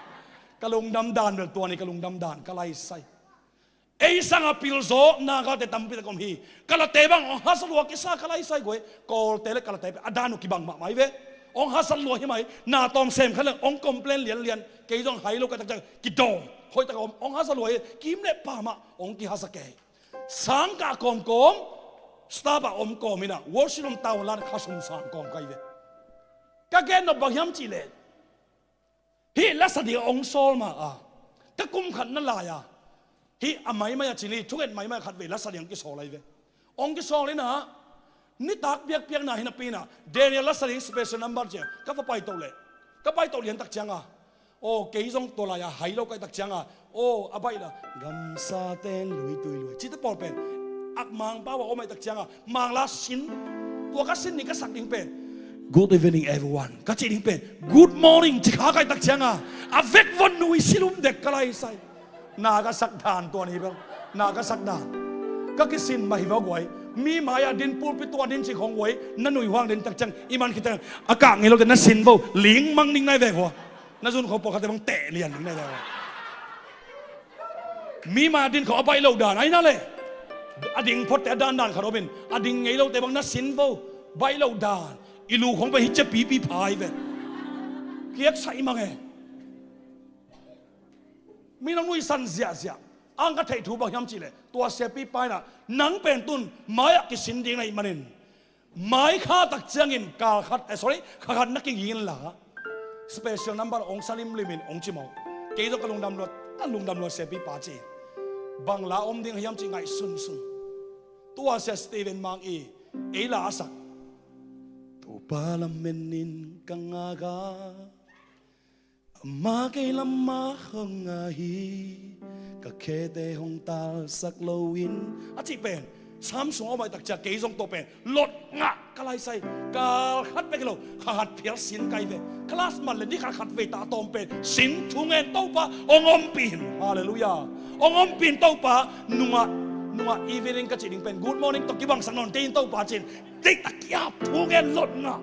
Ka lungdam dan bel tua ni, ka lungdam dan ka laisai. Ei sanga pilzaw Nagate tampi tak om hi. Kalate bang hong hasa lua kisa ka laisai guai. Kawlte le Kalate pen a dan uh kibang mahmah hi ve. Hong hasa lua hi mai. Na tawm sem khat le hong complain lianlian. Kei zong hai lo ka tak ciang kidawm hoih tak a om. Hong hasa lua hi. Kim le pa mah hong kihasa kei. Sangkah kawmkawm staff a om kawm inah worship lam tavuan la kha sum sang kawm ka hi ve. Ka gen nop bang hiam cihleh, hih lasa ding a hong sawl ma a, ka kum khat na lai a, hih a maimai a cin hi, thunget maimai a khat vei lasa ding a hong kisawl ahi ve. Hong kisawl in a, nitak piakpiakna hi napi in a, Daniel lasa ding special number ci a ka va paito leh, ka paito lian tak ciang a, aw, kei zong tua lai a hai lo ka hih tak ciang a, aw, a baih la, gamsa ten lui tui lui cihte pawl pen, ak Mangpau a om ahih tak ciang a, Mangla sin, tua ka sin ni ka sak ding pen, "Good evening everyone," ka cih ding pen, "Good morning," ci kha ka hih tak ciang a, a vek von nui silum dek ka lai sai. Na ka sak dan tua ni bel, na ka sak dan. Ka kisin mah hi va guai. Mi mai-ah din, pulpit tungah din cih khong guai. Na nui huang din tak ciang, i man khit ciang, a kah ngei lote na sin vo, ling mang ning nai ve hua. Na zun khong pawlkhatte bang teh lian ning nai ve hua. Mi mai-ah din khong a baih lo dan ai na le. A ding photte a dandan khat om in, a ding ngei lote bang na sin vo, baih lo dan. I lu khong pen hi cia pipi phai ve. Kiak sa i mang e. Mi nang nuihsan ziahziah. Ang ka theih thu bang hiam cihleh, tua siapipa in a, nang pen tun mai-ah kisin ding na hih manin, mai kha tak ciangin kal khat, eh, sorry, kha khat na kiging inla, special number hong sa limlim in hong ci mawk. Kei zong ka lungdam lua, ka lungdam lua siapipa ci. Bang la om ding hiam cih ngaihsunsun. Tua sia Stephen Mang i ei la a sak, Topa lamen in ka ngak a, ama kei lamah hong ngak hi, ka khete hong talsak loin, a cih pen Psalm sung a om ahih tak ciang kei zong tua pen lot ngah ka lai sai. Kal khat bek hi lo, kha khat phial sin kai ve. Class man le ni khat khat vei ta a tawm pen sin thu ngen, Topa hong ompih in. Halleluiah. Hong ompih in Topa. Nungah, nungah evening ka cih ding pen good morning tawh kibangsak nawn kei in Topa ci-in, deihtak ki-ap thu ngen, lot ngah.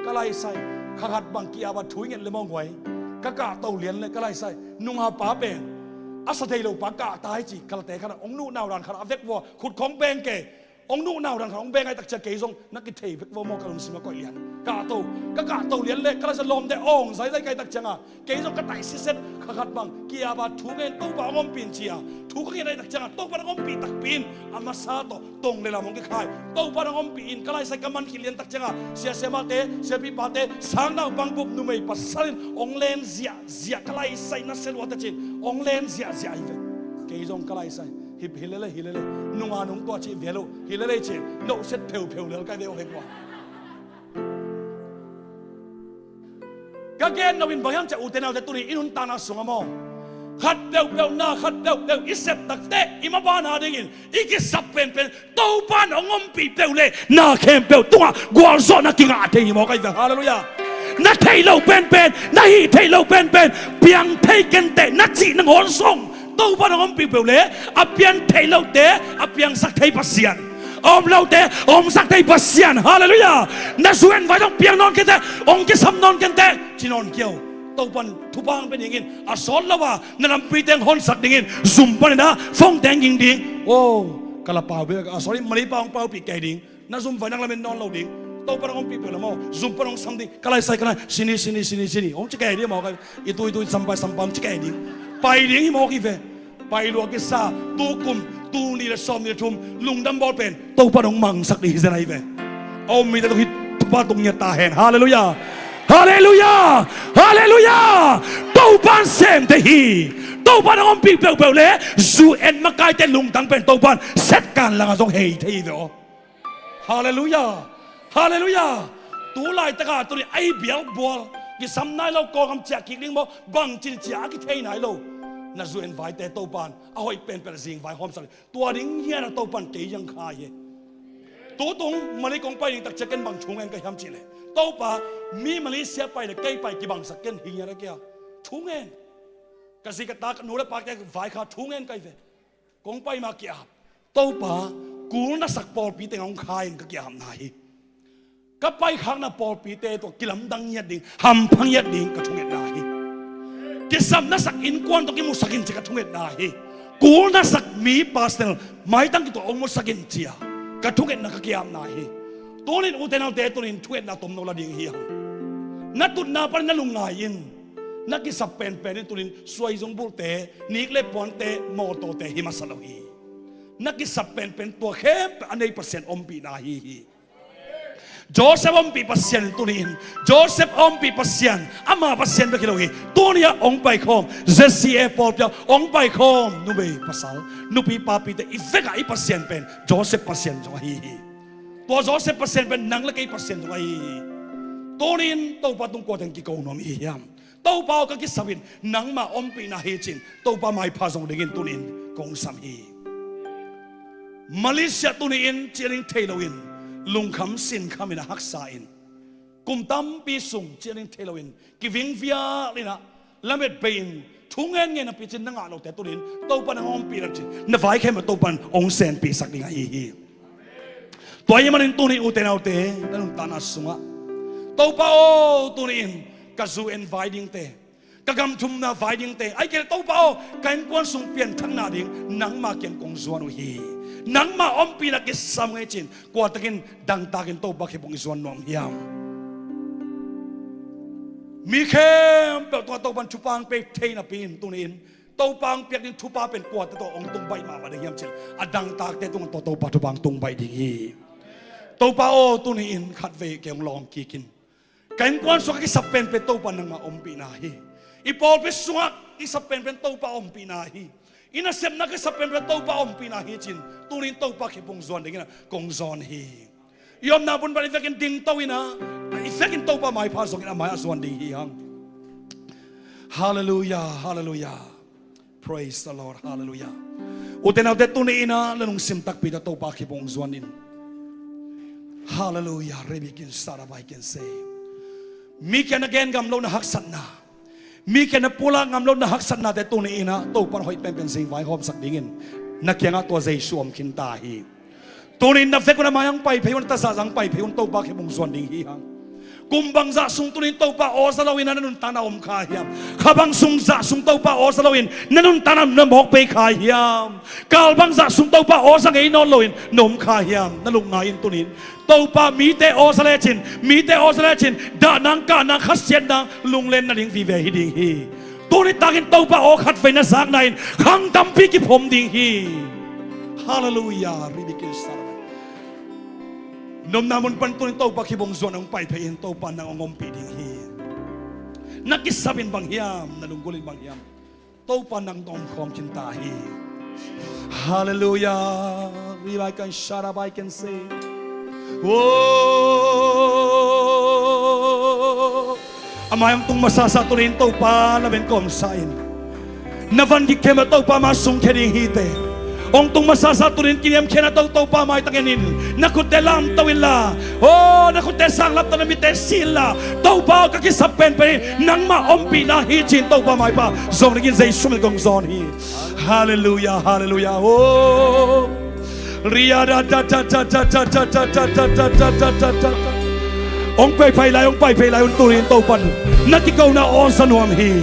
Ka lai sai, kha khat bang ki-ap a thu i nget le mawng guai. Ka kahto lian le ka lai sai, nungah pa pen a sa thei lo pa kahta hi ci, ka late khat ah hong nuh nau dan khat ah a vek vua khut khong beng kei. Hong nuh nau dan khat hong beng ahih tak ciang kei zong na kithei vek vua maw, ka lungsim a koih lian. Kahto, ka kahto lian le ka lai sai, lawmte awng zaizai ka hih tak ciang a, kei zong ka taih siset, kha khat bang ki-ap a thu ngen, Topa hong ompih in ci a, thu ka ngen ahih tak ciang a, Topa hong ompih takpi in, a masa tawh tong le lam hong kikhai. Topa hong ompih in, ka lai sai, ka man khit lian tak ciang a, sia siamahte, siapipate, sang naupang bup, numei pasal in hong len ziahziah, ka lai sai, na sia luate ci-in hong len ziahziah hi ve. Kei zong ka lai sai, hi, hi lele, hi lele. Nungah nung tua cih vial uh, hi lele ci-in nohset pheupheu lel ka hi ve, aw vek ua. Ka gen nop in bang hiam ciah, ute naute, tuni i nuntakna sungah maw, khat peuhpeuh na, khat peuhpeuh i sep takteh i maban a dingin i kisap penpen Topa in hong ompih peuh le na khempeuh tungah gualzawhna kingah thei hi mawk ahi ve. Halleluiah. Na theih loh penpen, na hih theih loh penpen piang thei kenteh na cih nangawn zong Topa in hong ompih peuh le a piang theih lohte a piangsak thei Pasian, a om lote a omsak thei Pasian. Halleluiah. Na zu en vai zong piang nawn kenteh, hong kisam nawn kenteh, ci nawn kei uh. Topa in thupha hong pia dingin a sawt lo a na lampi teng honsak dingin zum panin a phone teng ging ding. Oh, ka la pau bek a, sorry, Malay pau hong paupih kei ding. Na zum vai nang lamen nawn lo ding. Topa in hong ompih peuh le maw, zum pan hong sam ding. Ka lai sai, ka lai, sini, sini, sini, sini, hong ci kei ding maw, ka i tu, i tu, i sam pai, sam pai, hong ci kei ding. Pai ding hi mawk hi ve. Pai lua kisa, tu kum, tul nih le sawmnih le thum lungdam bawl pen Topa in hong mangsak ding hi zen ahi ve. A om mite tung hi, Topa tung ngiat ta hen. Halleluiah. Halleluiah. Halleluiah. Topa in sem thei hi. Topa in hong ompih peuhpeuh le zu en makaite lungtang pen Topa in set kan langah zong hei thei hi ve aw. Halleluiah. Halleluiah. Tu laitakah tuni a i bialbual kisam nai lo, Kawlgam ciah kik ding maw, bangci ciah a kithei nai lo. Na zu en vaite Topa in a hoih penpen a zing vai hawmsak ding. Tua ding hian a Topa in kei zang khai hi. Tutung Malay kong pai ding tak ciah ken bang thu ngen ka hiam cihleh, Topa, mi Malaysia pai le kei pai kibangsak ken hi ngiat a kia. Thu ngen. Ka zi ka ta, ka nu le pate vai kha thu ngen ka hi ve. Kong pai ma ki-ap. Topa, kul na sak pawlpi teng hong khai in ka ki-apna hi. Ka paikhakna pawlpite tawh kilamdang ngiat ding, hampha ngiat ding ka thungetna hi. Kisam na sak innkuan tawh kimusak in ci ka thungetna hi. Kul na sak mi pastor maitang kituak hong musak in ci-a ka thungetna ka ki-apna hi. Tunin ute naute, tunin thungetna tomno la ding hi hang. Na tutna panin na lungngai in. Na kisap penpen in tunin suaizung bulte, nik le puante, mawtawte hi masa lo hi. Na kisap penpen tua khempeuh a nei Pasian ompihna ahi hi. Joseph ompih Pasian in tuni-in, Joseph ompih Pasian, ama Pasian bek hi lo hi. Tuni-ah hong paikhawm Z C A pawlpi ah hong paikhawm numei pasal, nupi papite i vekah i Pasian pen Joseph Pasian zong ahi hi. Tua Joseph Pasian pen nang le kei Pasian zong ahi hi. Tuni-in Topa tung kuaten kiko nuam i hi hiam? Topa aw, ka kisap in nangmah ompihna hi ci-in Topa maipha zong dingin tuni-in kong sam hi. Malaysia tuni-in cianing thei loin lungkham sinkhamin a haksa in, kum tampi sung cianing thei loin kivingvial in ah lamet bei-in thu ngen ngen a picin na ngah lote tuni-in Topa nang ompih lak cin na vaikhei mah Topa in hong senpihsak ding ahi hi. Tua ahih manin tuni ute naute na nuntakna sungah Topa aw, tuni-in ka zu en vai dingte, ka gamthumna vai dingte, ahih kei leh Topa aw, ka innkuan sung pianthakna ding nangma kiang kong zuan uh hi. Nangma ompihna kisam ngei cin kuatakin dangtakin Topa khipung i zuan nuam hiam? Mi khempeuh tungah Topa in thupha hong pia thei napi-in tuni-in Topa hong piak ding thupha pen kuate tawh hong tung baih mahmah ding hiam cih leh a dangtakte tungah tawh Topa thupha hong tung baih ding hi. Topa aw, tuni-in khatvei kei hong lawng kik in. Ka innkuan sungah ka kisap penpen Topa nangmah ompihna hi. I pawlpi sungah kisap penpen Topa ompihna hi. I nasepna kisap penpen Topa ompihna hi cin tuni-in Topa khipung zuan dingin ah kong zawn hi. I omna mun pan i vekin dingto in ah, i vekin Topa maipha zongin a mai-ah zuan ding hi hang. Halleluiah, halleluiah. Praise the Lord, halleluiah. Ute naute, tuni-in ah na lungsim takpi tawh Topa khipung zuan in. Halleluiah, rebikin sarabai ken se. Mi kiang na gen ngam lo na haksatna, mi kiang na pulak ngam lo na haksatnate tuni-in ah Topa in hoih penpen zing vaihawmsak dingin na kiangah tua Jesu om khin ta hi. Tuni-in na vek un a mai-ah hong pai phei un, a tazah zah hong pai phei un, Topa khipung zuan ding hi hang. Kum bangzah sung tuni-in Topa aw za loin ah na nuntakna om kha hiam? Kha bangzah sung Topa aw za loin na nuntakna na mawk bei kha hiam? Kal bangzah sung Topa aw za ngei nawn loin na om kha hiam? Na lung ngai in tuni-in Topa mite aw za lecin, mite aw za lecin, dah nang, kah nang, khasiat nang, lunglen nading vive hi ding hi. Tuni takin Topa aw khatvei na zakna in khang tampi kiphom ding hi. Halleluiah, ribikin sar. Nomna mun pan tuni Topa khipung zuan hong pai phei in Topa nang hong ompih ding hi. Na kisap in bang hiam, na lunggulh in bang hiam? Topa nang tawh omkhawm khin ta hi. Halleluiah. Revive kan shara bai kan se. Whoa. A mai-ah hong tung masasa tuni-in Topa lamen kawmsa in. Na van gik khempeuh Topa ma sungkhia ding hi te. Hong tung masasa tuni-in kiniamkhiatna tawh Topa maitang en in. Na khutte lamto inla, aw, na khutte sanglapto, na mitte si inla, Topa aw, ka kisap penpen in nangmah ompihna hi ci-in Topa maipha zong dingin Jesu min kong zawn hi. Halleluiah, halleluiah. Oh. Ria da da da da. Hong pai phei lai, hong pai phei lai un, tuni-in Topa in na kikona aw za nuam hi.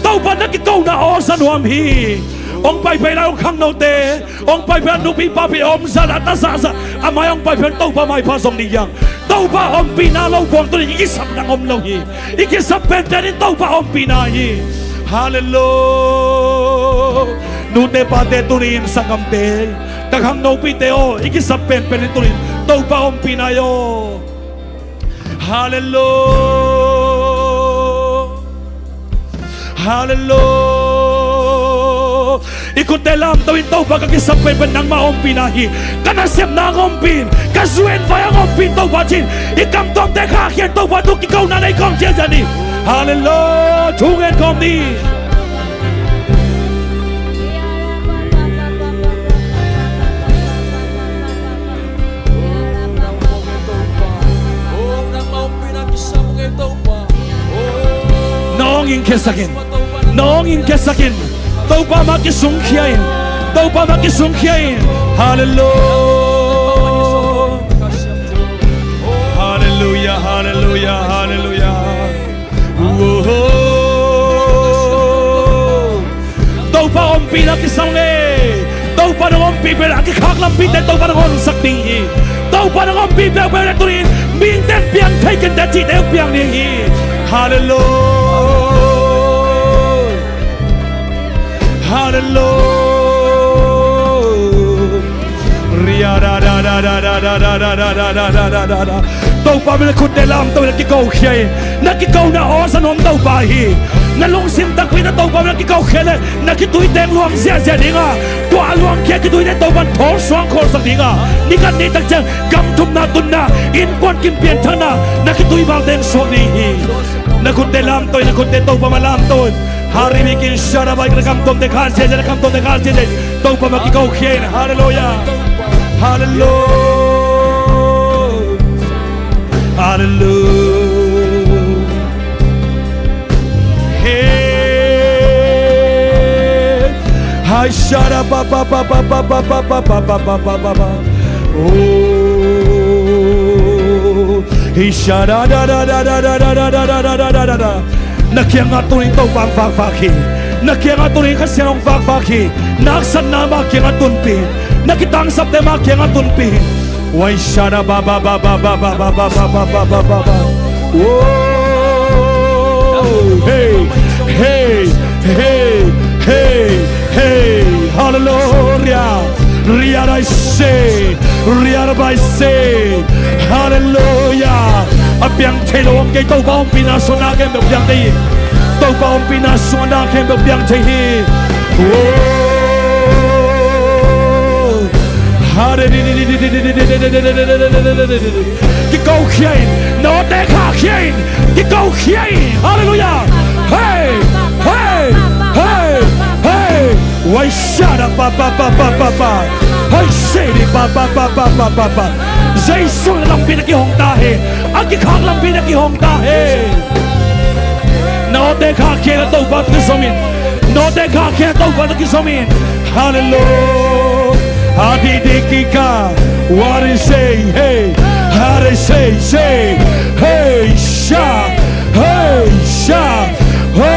Topa in na kikona aw za nuam hi. Hong pai phei lai, hong khangnote, hong pai phei lai, nupi papi om zah a tazah zah a mai-ah hong pai phei un, Topa maipha zong ding hi hang. Topa ompihna lo buang tuni-in i kisap nang om lo hi. I kisap penpen in Topa ompihna hi. Halleluiah. Nute pate tuni-in, sanggamte, ka khangnopite aw, i kisap penpen in tuni-in Topa ompihna hi aw. Halleluiah. Halleluiah. I khutte lamto in, Topa ka kisap penpen nangmah ompihna hi. Ka nasepna hong ompih in, ka zu en vai hong ompih in Topa ci-in, i kamtuamte khahkhia in Topa tung kikona nei khawm cianzia ni. Halleluiah. Thu ngen khawm ni. Na awng ingkhiatsak in. Na awng ingkhiatsak in. Topa ma kisungkhia in. Topa ma kisungkhia in. Halleluiah. Halleluiah, halleluiah, halleluiah. Topa ompihna kisam ngei. Topa nang ompih bel a kikhak lampite Topa nang honsak ding hi. Topa nang ompih bel bel tuni-in mihingte in piang thei kei inteh cihte hong piang ding hi. Halleluiah. Halleluiah. Ria da da da. Topa min a khutte lamto in na kikokhia in. Na kikona aw sa nuam Topa hi. Na lungsim takpi tawh Topa min a kikokhia leh na kituite luang ziahziah ding a, tua a luangkhia kituite Topa in thawl suang khawlsak ding a, ni khat ni tak ciang gam thumna tunna, innkuan kim pianthakna, na kitui balte in suak ding hi. Na khutte lamto in, na khutte Topa mah lamto in. Hari bikin shara bai, na kam tuamte khak ziahziah, na kam tuamte khak ziahziah. Topa mah kikokhia in. Halleluiah. Halleluiah. Halleluiah. Hey. Hai shara pa pa pa. Oh. Hi shara da da da. Na kiangah tuni in Topa hong vakvak hi. Na kiangah tuni in Kha Siangtho hong vakvak hi. Na haksatna mah kiangah tunpih in. Na kitangsapte mah kiangah tunpih in. Wai shada ba ba ba. Oh, hey, hey, hey, hey, hey. Halleluiah. Riaraise, riaraise. Halleluiah. A piang thei lo om kei, Topa ompihna sungah na khempeuh piang thei hi. Topa ompihna sungah na khempeuh piang thei hi. Oh. Halleluiah. Kikokhia in, nawte khahkhia in, kikokhia in. Halleluiah. Hey, hey, hey, hey. Wai shada pa pa pa pa pa pa. Hei, sedi pa pa pa pa pa pa pa. Jesu lampi na kihong ta hi. A kikhak lampi na kihong ta hi. Nawte khahkhia in, Topa tawh kizom in. Nawte khahkhia in, Topa tawh kizom in. Halleluiah. Adi di kika. What is say? Hey. Hare say say. Hey sha. Hey sha. Ho.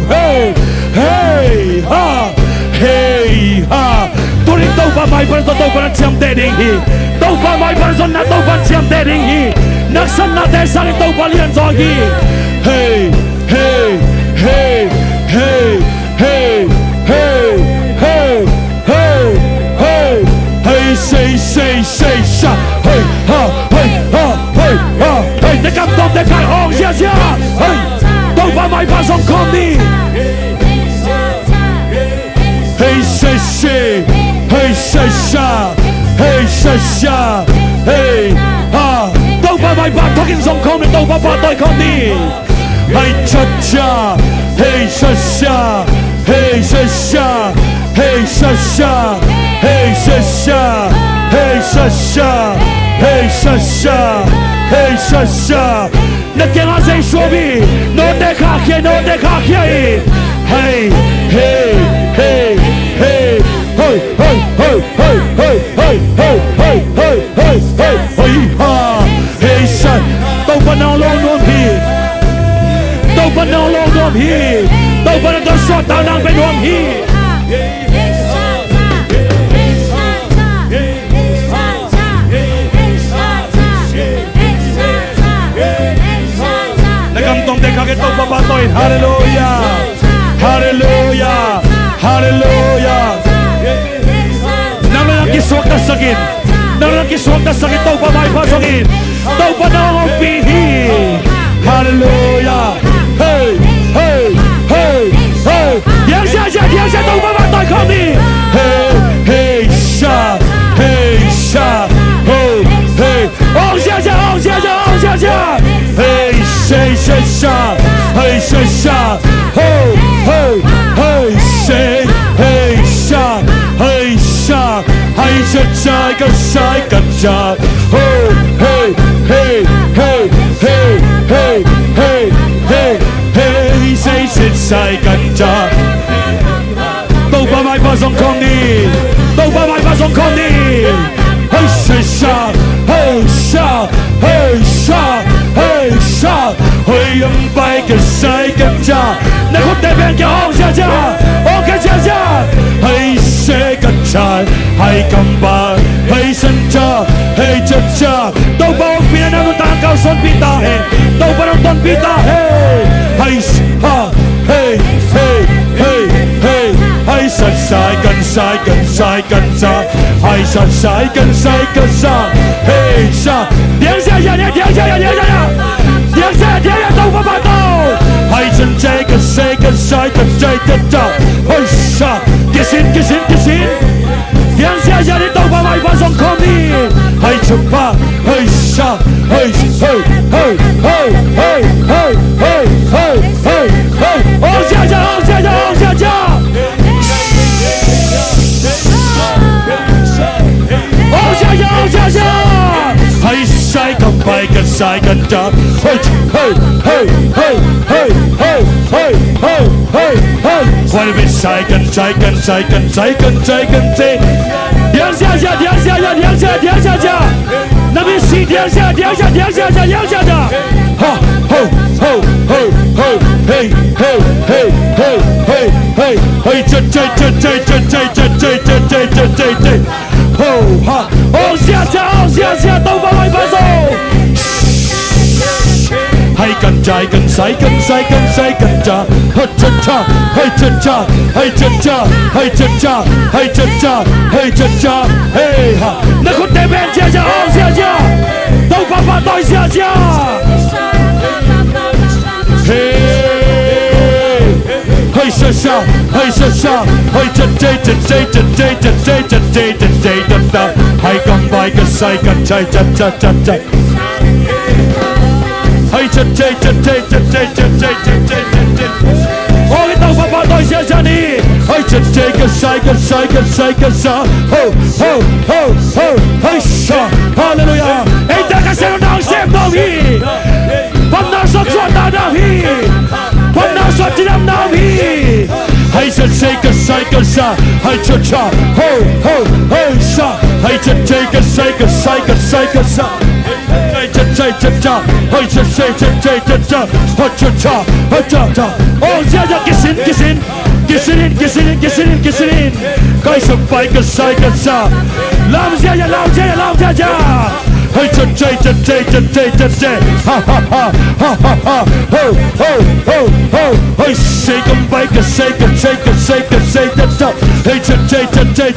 Hey. Hey ha. Hei ha. Tuni in Topa maipha zong Topa na ciamteh ding hi. Topa maipha zong na Topa na ciamteh ding hi. Na haksatnate sangin Topa lianzaw hi. Hei, hei, hei, hei, hei, hei, hei, hei, hei, hei, sei, sei, sei, sha, hei ha, hei ha, hei ha, hei. Na kam tuamte khak ong ziahziah. Hei. Topa maipha zong khawm ni. Hei sha sha, hei sha sha, hei sha sha, hei ha. Topa maipha thawkin zong khawm ni, Topa pahtawi khawm ni. Hei cha cha, hei sha sha, hei sha sha, hei sha sha, hei sha sha, hei sha sha, hei sha sha, hei sha sha. Na kiangah Jesu om hi. Nawte khahkhia, nawte khahkhia hi. Hei, hei, hei, hei, hei, hei, hei, hei ha. Hei san. Topa na hong lo nuam hi. Topa na hong lo nuam hi. Topa na tawh suahtakna hong pia nuam hi. Na kam tuamte khak in, Topa pahtawi. Halleluiah. Halleluiah. Halleluiah. Nang le nang kisuaktasak in. Nang le nang kisuaktasak in, Topa maipha zong in. Topa na hong ompih hi. Halleluiah. Hei, hei, hei, hei. Diang sia sia, diang sia, Topa pahtawi khawm ni. Hei, hei sha, hei sha, hei, hei. Ong ziahziah, ong ziahziah, ong ziahziah. Hei sei sei sha, hei sei sha. Ho, hei, hei sei, hei sha, hei sha. Hei sha sha, ka sha ka sha. Ho, hei, hei, hei, hei, hei, hei, hei, hei, hei sei sei ka sha. Topa maipha zong khawm ni. Topa maipha zong khawm ni. Hei sha sha, hei sha, hei sha, hei sha. Hei am pai ka sai ka cha. Na khutte beng kia, ong ziahziah, ong kia ziahziah. Hei se ka cha, hei kam pa, hei san cha, hei cha cha. Topa ompihna nuntakna kalsuanpih ta hen. Topa nong tonpih ta hen. Hei ha, hei, hei, hei, hei. Hei sha Sai kan, sai kan, sai kan sa. Hai sa, sai kan, sai kan sa. Hei sa. Diang sia ya, diang sia ya, diang sia ya. Diang sia ya, diang sia ya, Topa pa tawh. Hai sa, sai kan, sai kan, sai kan, sai kan sa. Hai sa. Kisin, kisin, kisin. Diang sia ya, ni Topa mai pa zong khawm ni. Hai sa pa. Hai sa. Hai, hai, hai, hai. Ong sia sia, ong sia sia, ong sia sia. Ong sia sia, ong sia sia. Hai sai kan pai kan sai kan ta. Hai, hai, hai, hai, hai. Kuai bin sai kan, sai kan, sai kan, sai kan, sai kan, sai. Diang sia sia, diang sia sia, diang sia, diang sia sia. Na min si diang sia, diang sia, diang sia sia, diang sia sia. Ha, ho, ho, ho, ho, hei, hei, hei, hei, hei, hei, hei, cha, cha, cha. Ho, ha. Ong sia sia, ong sia sia, Topa mai pa zo. Hai kan, chai kan, sai kan, sai kan, sai kan, cha. Ha cha cha, hai cha cha, hai cha cha, hai cha cha, hai cha cha, hei ha. Na khutte beng sia sia, ong sia sia. Topa pa tawi sia sia. Hei. Hai sia sia, hai sia sia, hai cha cha cha cha cha cha cha cha cha cha cha cha. Hai kan pai kan sai kan chai cha cha cha cha. Hai cha cha cha cha cha cha cha cha cha cha cha. Ong i Topa pa tawi sia sia ni. Hai cha cha kan sai kan sai kan sai kan sa. Ho ho ho ho. Hai sa. Halleluiah. Ei ta ka sem nang sem nang hi. Pamna sot suan nang nang hi. Pamna sot ci nang nang hi. Hai sa sai kan sai kan sa. Hai cha cha. Ho ho ho sa. Hai cha cha kan sai kan sai kan sai kan sa. Cha cha cha cha cha, hoi cha cha cha cha cha cha, ho cha cha, ho cha cha. Ong sia sia, kisin kisin, kisin in, kisin in, kisin in, kisin in. Kai sa pai kan sai kan sa. Lam sia sia, lam sia sia, lam sia sia. Hoi cha cha cha cha cha cha cha cha. Ha ha ha, ha ha ha. Ho ho ho ho. Hoi sai kan pai kan sai kan sai kan sai kan sai cha cha. Hoi cha cha cha cha.